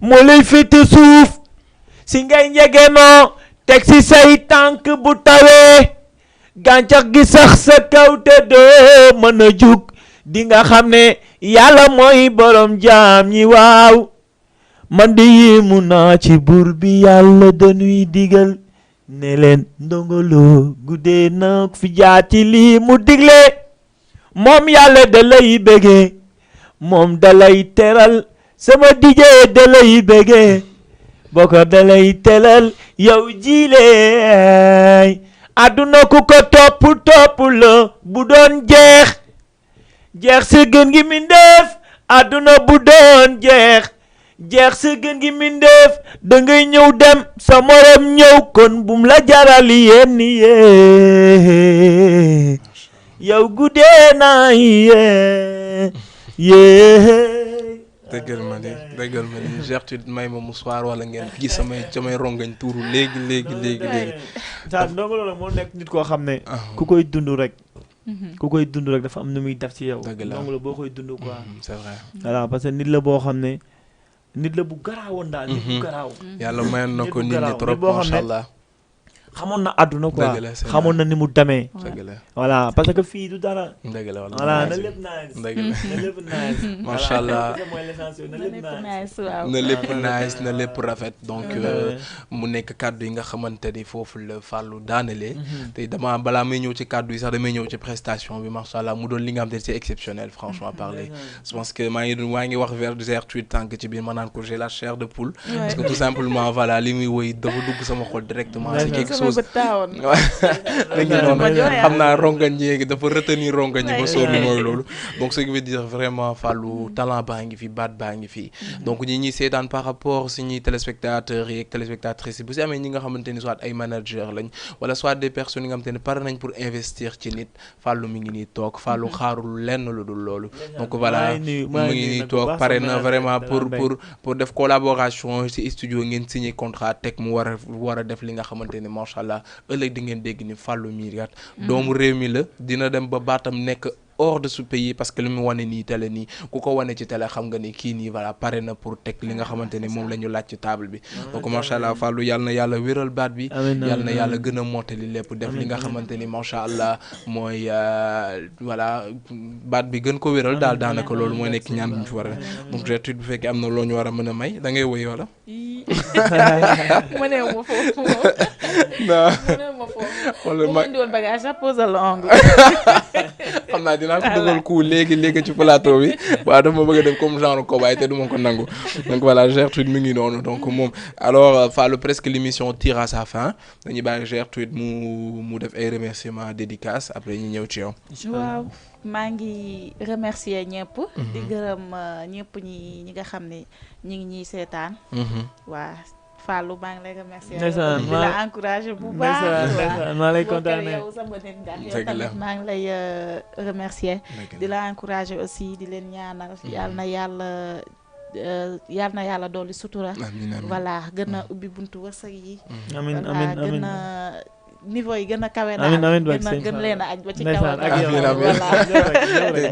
moo lay féete suuf si ngay njegenoo teg si say tànk bu tawee gàncax gi sax sa kaw te doo mën a jug di nga xam ne yàlla mooy borom jaam ñi waaw man di yéemu naa ci buur bi yàlla dañuy digal ne leen ndongolo guddee na fi jaar ci lii mu digle moom yàlla da lay bëggee moom da lay teral sama dijee da lay bëggee boko da lay teral yow jilee àdduna ku ko topp la bu doon jeex sa gën gi mindeef àdduna bu doon jeex sa gën gi mindeef da ngay ñëw dem sa morom ñëw kon bum la jarali yenn yee yow guddee naa yee dëggal ma ni Gertrude may ma musuwaar wala ngeen gis samay rongañ tuuru léegi saa ndongo loolu moo nekk nit koo xam ne ku koy dund rek dafa am nu muy def ci yow ndongo la boo koy dund quoi c'est vrai voilà parce que nit la boo xam ne nit la bu garaawoon daal nit bu garaaw yàlla mayoon na ko nit ñi trop macha allah xamoon na àdduna quoi xamoon na ni mu demee voilà parce que fii du dara voilà na lépp nice macha allah na lépp nice na lépp rafet donc mu nekk kàddu yi nga xamante ni foofu la Fallou daanelee te dama balaa may ñëw ci kàddu yi sax damay ñëw ci prestation bi macha allah mu doon li nga xam te c'est exceptionnel franchement parler je pense que maa ngi wax vers Gertrude tànk ci biir ma naan ko j'ai la chair de poule parce que tout simplement voilà li muy woy dafa dugg sama xol directement c'est quelque chose léegi noonu xam naa rongañ yéegi dafa retenir rongañ yi ba sóoru mooy loolu donc ce qui veut dire vraiment Fallou talent baa ngi fi baat baa ngi fi donc ñi ñuy seetaan par rapport si ñuy téléspectateurs yi ak téléspectatrices yi bu si amee ñi nga xamante ni soit ay manager lañ wala soit des personnes yi nga xamante ne pare nañ pour investir ci nit Fallou mi ngi nii toog Fallou xaarul lenn lu dul loolu donc voilà mu ngi nii toog pare na vraiment pour def collaboration si studio ngeen signé contrat teg mu war a def li nga xamante ni macha allah ëllëg di ngeen dégg ni Fallou mii kat doomu réew mi la dina dem ba baatam nekk hors de ce pays parce que li mu wane nii télé nii ku ko wane ci télé xam nga ni kii nii voilà pare na pour teg li nga xamante ni moom la ñu laaj ci table bi donc macha allah Fallou yàlla na yàlla wéral baat bi yàlla na yàlla gën a mottali lépp def li nga xamante ni macha allah mooy voilà baat bi gën ko wéral daal daanaka loolu mooy nekk ñaan bi ñu fi war a donc Gertrude bu fekkee am na loo ñu war a mën a may da ngay woy wala mëneew ma foofu wala ma indiwoon bagage sax pose l'ongle xam naa dinaa ko dugal ku léegi ci plateau bi waaw dafa ma bëgg a def comme genre cobaye te du ma ko nangu donc voilà Gertrude mi ngi noonu donc moom alors Fallou presque l'émission tire à sa fin dañuy bàyyi Gertrude mu def ay remerciements dédicaces après ñu ñëw ci yow. waaw maa ngi remercier ñëpp. di gërëm ñëpp ñi nga xam ne ñi ngi ñuy seetaan. waa Fallou maa ngi lay remercier. di la encourager bu baax. maa lay kontaanee yow sama nit nga yow tamit maa ngi lay remercier. di la encourager aussi di leen ñaanal yàlla na yàlla dolli sutura. voilà gën a ubbi buntu wërsëg yi. amiin gën a niveau yi gën a kawe daal gën leen a aj ba ci kaw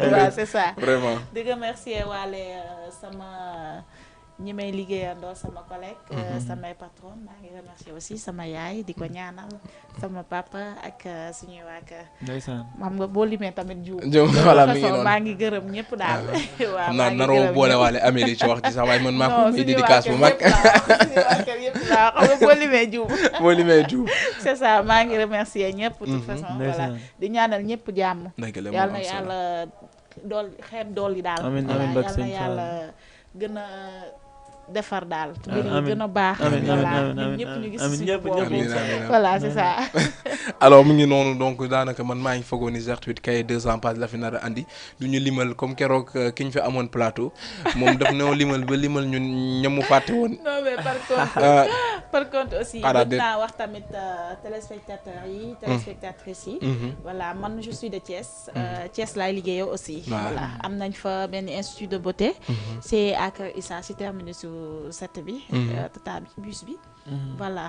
voilà c'est ça vraiment di remercier waale sama ñi may liggéeyandoo sama collègue samay patron maa ngi remercier aussi sama yaay di ko ñaanal sama papa ak suñuy waa kër xam nga boo limee tamit juum voilà mi ngi noonu maa ngi gërëm ñëpp daal waaw xam naa naroo boole waale Amélie ci wax ci sax waaye man maa ko may dédicace bu mag suñu waa kër yëpp laa xam nga boo limee juum c'est ça maa ngi remercier ñëpp de toute façon voilà di ñaanal ñëpp jàmm yàlla na yàlla dool yi daal yàlla na yàlla gën a defar daal gën a baax ñëpp ñu gis suñu bopp voilà c'est ça alors mu ngi noonu donc daanaka man maa ngi fogoon ni Gertrude kay 2 ans passe la fi nar a andi du ñu limal comme keroog ki ñu fi amoon plateau moom daf noo limal ba limal ñun ñamu fàtte woon. non mais par contre aussi bëgg naa wax tamit téléspectateurs yi téléspectatrices yi voilà man je suis de Thiès Thiès laay liggéeyoo aussi voilà am nañ fa benn institut de beauté c'est à Kër Issa si terminus su 7 bi tata bi bus bi voilà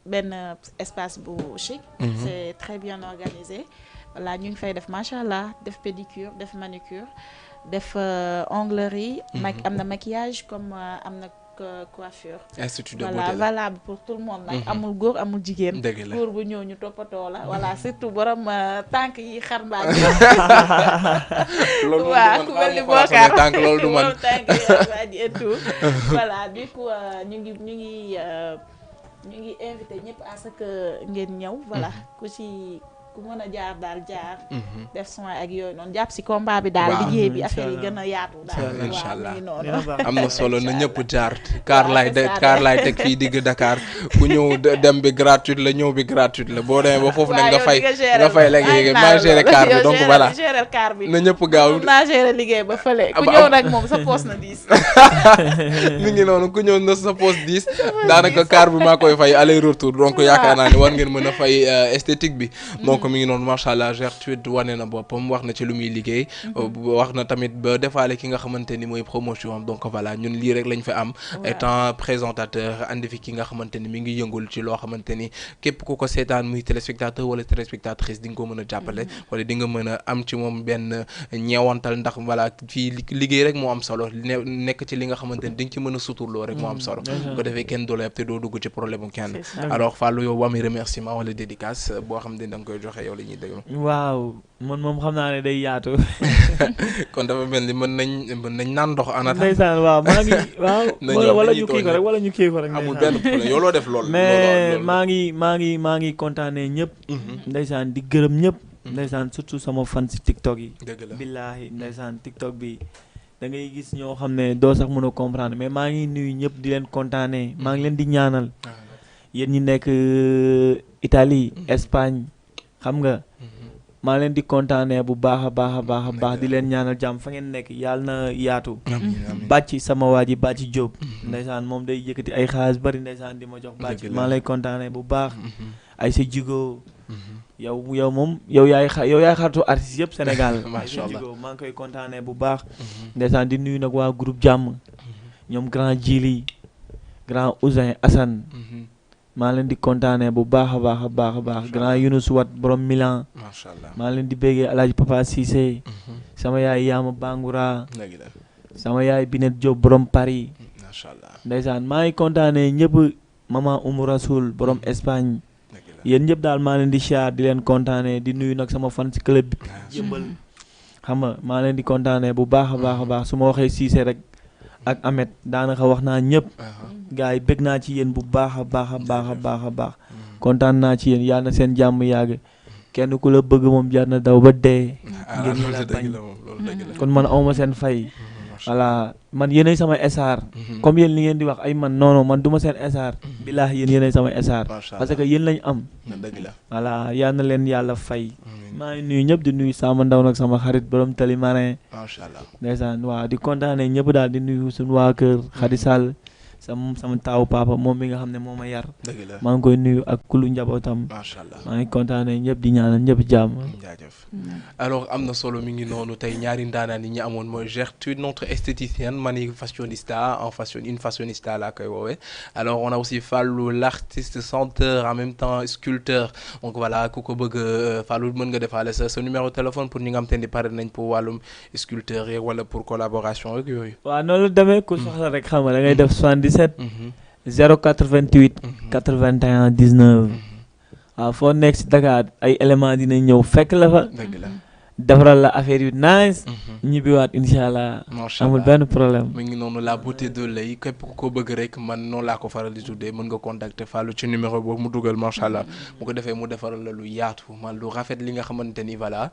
benn espace bu chic. C'est très bien organisé. Voilà ñu ngi fay def macha allah def pédicure def manucure def onglerie. am na maquillage comme am na coiffure. Institut de beauté voilà valable pour tout le monde nag. amul góor amul jigéen. dëgg la góor bu ñëw ñu toppatoo la voilà surtout borom tànk yi xar mbaa loolu waaw ku mel ni Bokar tànk loolu du man tànk yi xar mbaa et tout voilà du coup ñu ngi invité ñëpp à ce que ngeen ñëw voilà ku mën a jaar daal jaar. def soin ak yooyu noonu jàpp si combat bi daal. liggéey bi affaire yi gën a yaatu daal. incha allah noonu am na solo na ñëpp jaar. car laay teg fii digg Dakar ku ñëw dem bi gratuite la ñëw bi gratuite la boo demee ba foofu nag nga fay léegi maa géré car bi donc voilà na ñëpp gaaw. naa géré liggéey ba fële ku ñëw nag moom sa poos na 10. mi ngi noonu ku ñëw na sa poos 10 daanaka car bi maa koy fay aller retour donc yaakaar naa ne war ngeen mën a fay esthétique bi donc mi ngi noonu macha allah Gertrude wane na boppam wax na ci lu muy liggéey. wax na tamit ba defaale ki nga xamante ni mooy promotion donc voilà ñun lii rek lañ fi am. étant présentateur andi fi ki nga xamante ni mi ngi yëngul ci loo xamante ni képp ku ko seetaan muy téléspectateur wala téléspectatrice di nga ko mën a jàppale. wala di nga mën a am ci moom benn ñeewantal ndax voilà fii liggéey rek moo am solo nekk ci li nga xamante ni di nga ci mën a suturloo rek moo am solo. ko defee kenn doo la te doo dugg ci problème mu kenn. alors Fallou yow amee remerciement wala dédicace boo xam ne da nga koy joxe yow la ñuy déglu. waaw man moom xam naa ne day yaatu. kon dafa mel ni mën nañ naan ndox en attendant. ndeysaan waaw maa ngi waaw. wala ñu kii ko rek wala ñu kii ko rek. amul benn problème yow loo def lool. mais maa ngi kontaanee ñëpp. ndeysaan di gërëm ñëpp. ndeysaan surtout sama fan si TikTok yi. dëgg la billaahi ndeysaan TikTok bi da ngay gis ñoo xam ne doo sax mën a comprendre mais maa ngi nuyu ñëpp di leen kontaanee maa ngi leen di ñaanal. yéen ñi nekk Italie Espagne. xam nga maa leen di kontaanee bu baax a baax di leen ñaanal jàmm fa ngeen nekk yàlla na yaatu. bàcc sama waa ji bàcc Diop. ndeysaan moom day yëkkati ay xaalis bari ndeysaan di ma jox bàcc maa lay kontaanee bu baax. ay sa jigo yow moom yow yaay xaritu artiste yëpp Sénégal. macha allah jigo maa ngi koy kontaanee bu baax. ndeysaan di nuyu nag waa groupe jàmm ñoom grand Djili grand Ousin Assane. maa leen di kontaanee bu baax a baax grand Younous Wat borom Milan. macha allah maa leen di béggee El Hadj Papa Cissé. sama yaay Yaama Bangoura. sama yaay Binet Diop borom Paris. macha allah ndeysaan maa ngi kontaanee ñëpp maman Oumou Rasoul borom Espagne. yéen ñëpp daal maa leen di siyaar di leen kontaanee di nuyu nag sama fan si club bi. yëmbal xam nga maa leen di kontaanee bu baax a baax su ma waxee Cissé rek. ak Ahmed daanaka wax naa ñëpp. gars yi bëgg naa ci yéen bu baax a baax. kontaan naa ci yéen yàlla na seen jàmm yàgg. kenn ku la bëgg moom jar na daw ba dee. ngeen ñu la bañ kon man awma seen fay. voilà man yéenay sama SR. comme yéen li ngeen di wax ay man non man du ma seen SR. billaahi yéenay sama SR. parce que yéen lañ am. voilà yal na leen yàlla fay. maa ngi nuyu ñëpp di nuyu sama ndaw nag sama xarit borom tali marin. macha allah ndeysaan waaw di kontaanee ñëpp daal di nuyu suñu waa kër Khady Sall sama taawu papa moom mi nga xam ne moo ma yar. dëgg la maa ngi koy nuyu ak kulu njabootam. macha allah maa ngi kontaanee ñëpp di ñaanal ñëpp jàmm. jaajëf alors am na solo mi ngi noonu tey ñaari ndaanaan yi ñu amoon mooy Gertrude notre esthéticienne mani fashionista une fashionista laa koy woowee. alors on a aussi Fallou l'artiste chanteur en même temps sculpteur donc voilà ku ko bëgg Fallou mën nga defaale sa numéro téléphone pour ñi nga xam te ni pare nañ pour wàllum sculpteur yeeg wala pour collaboration ak yooyu. waaw noonu la demee ku soxla rek xam nga da ngay def 77. 088. 81 19. waaw foo nekk si Dakar ay éléments dinañ ñëw fekk la fa. dëgg la defaral la affaire yu nice. ñibbiwaat incha allah. amul benn problème. mi ngi noonu la beauté de l'œil képp ku ko bëgg rek man noonu laa ko faral di tuddee mën nga contacter Fallou ci numéro boobu mu dugal macha allah bu ko defee mu defaral la lu yaatu man lu rafet li nga xamante ni voilà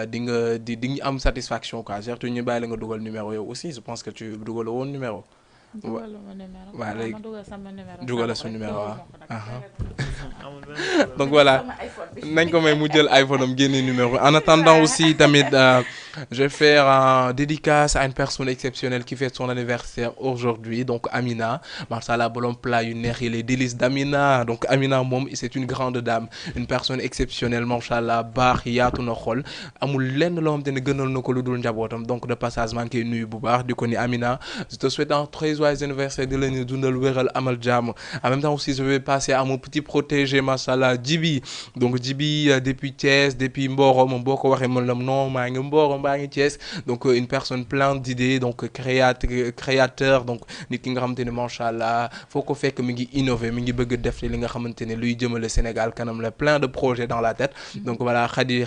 di nga am satisfaction quoi surtout ñu bàyyi la nga dugal numéro yow aussi je pense que tu dugal woon numéro. dugaluma numéro waaw léegi ma dugal sama numéro dugal sa numéro waaw donc voilà nañ ko may mu jël iPhone am génne numéro. En attendant aussi tamit je vais faire un dédicace à une personne exceptionnelle qui fête son anniversaire aujourd'hui, donc Amina. Machallah bolom plat yu neex yi les délices d'Amina. Donc Amina moom c'est une grande dame, une personne exceptionnelle machallah baax yaatu na xol amul lenn loo xam te ne gënal na ko lu dul njabootam. Donc de passage maa ngi koy nuyu bu baax di ko ni Amina je te souhaite un très joyeux anniversaire di la ñu dundal wéral amal jàmm. En même temps aussi je vais passer à mon petit protégé machallah Djibi. Donc Djibi depuis Thiès depuis Mboro moom boo ko waxee man la non maa ngi Mboro maa ngi Thiès. Donc une personne pleine d'idées, donc créateur, donc nit ki nga xamante ne machallah foo ko fekk mi ngi innover mi ngi bëgg def li nga xamante ne luy jëmale Sénégal kanam la, plein de projets dans la tête. Donc voilà Khady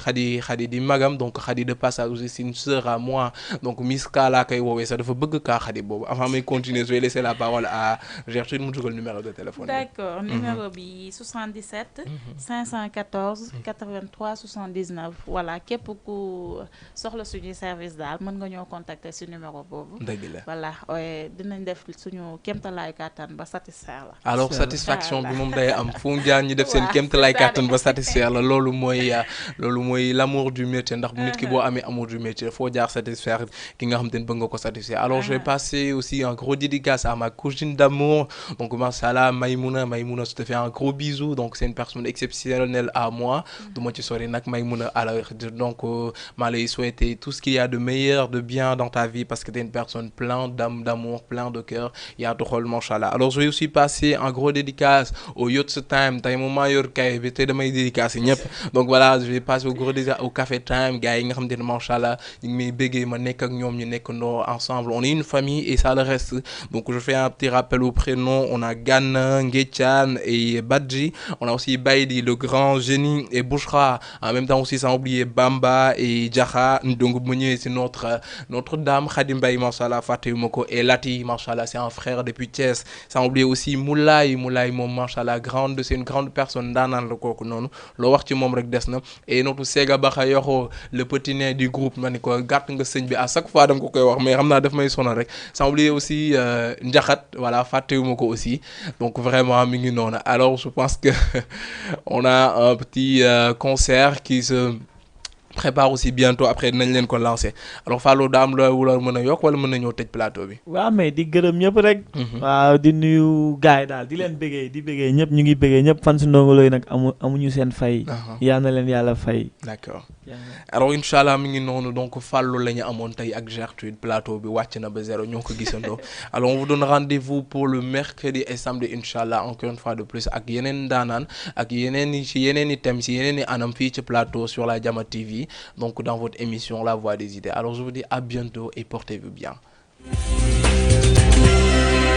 di magam, donc Khady de passage aussi c'est une sœur à moi, donc Miss Ka laa koy woowee sax dafa bëgg kaa Khady boobu. Avant may continuer je vais laisser la parole à Gertrude mu dugal numéro de téléphone. D'accord, numéro bi 77 514 83 79. Voilà képp ku soxla suñu service daal mën nga ñoo contacter ci numéro boobu. dëgg la voilà dinañ def suñu kéemtalaay kàttan ba satisfaire la. alors satisfaction bi moom day am fu mu jaar ñi def seen kéemtalaay kàttan ba satisfaire la loolu mooy l'amour du métier ndax nit ki boo amee amour du métier foo jaar satisfaire ki nga xam te ne bëgg nga ko satisfaire. Alors je vais passer aussi un gros dédicace à ma cousine d'amour, donc machallah Maïmouna je te fais un gros bisou, donc c'est une personne exceptionnelle à moi du ma ci sori nag Maïmouna. Alors donc maa lay souhaiter tout ce qu'il y a de meilleur, de bien dans ta vie parce que tu es une personne pleine d'âme, d'amour, plein de cœur. Il y a de rôle, machallah. Alors je vais aussi passer un gros dédicace au Youth Time. T'as mon meilleur kay bi te damay dédicace ñëpp. Donc voilà, je vais passer au gros dédicace au Café Time gars yi nga xam te ne machallah ñu ngi may béggee ma nekk ak ñoom ñu nekk ndoo ensemble. On est une famille et ça le reste. Donc je fais un petit rappel au prénom. On a Gana, Nguetchan et Badji. On a aussi Baïdi, le grand génie, et Bouchra. En même temps aussi sans oublier Bamba et Djaha. Donc c'est notre dame Khadim Baye machallah Fatimoko et Lati machallah c'est un frère depuis Thiès. Sans oublier aussi Moulay moom machallah c'est une grande personne daanaan la kooku noonu loo wax ci moom rek des na. Et notre Sega Bakayoko le petit nez du groupe ma ni ko gàtt nga sëñ bi à chaque fois dama ko koy wax mais xam naa daf may sonal rek. Sans oublier aussi Ndiakhat voilà Fatimoko aussi. Donc vraiment mi ngi noonu. Alors je pense que on a un petit concert qui se prépare aussi bientôt après dinañ leen ko lancer. Alors Fallou daa am la mën a yokk wala mën na ñëw tëj plateau bi. waaw mais di gërëm ñëpp rek. waaw di nuyu gars yi daal di leen bëggee di bëggee ñëpp ñu ngi bëggee ñëpp fan si Ndongo Lo yi nag amuñu seen fay. yaa na leen yàlla fay. D'accord. Alors inchallah mi ngi noonu donc Fallou la ñu amoon tey ak Gertrude plateau bi wàcc na ba zéro ñoo ko gisandoo. Alors on vous donne rendez-vous pour le mercredi et samedi inchallah encore une fois de plus ak yeneen daanaan ak yeneen i thèmes ci yeneen i anam fii ci plateau sur la Jama TV. Donc dans votre émission La Voix des idées. Alors je vous dis à bientôt et portez-vous bien.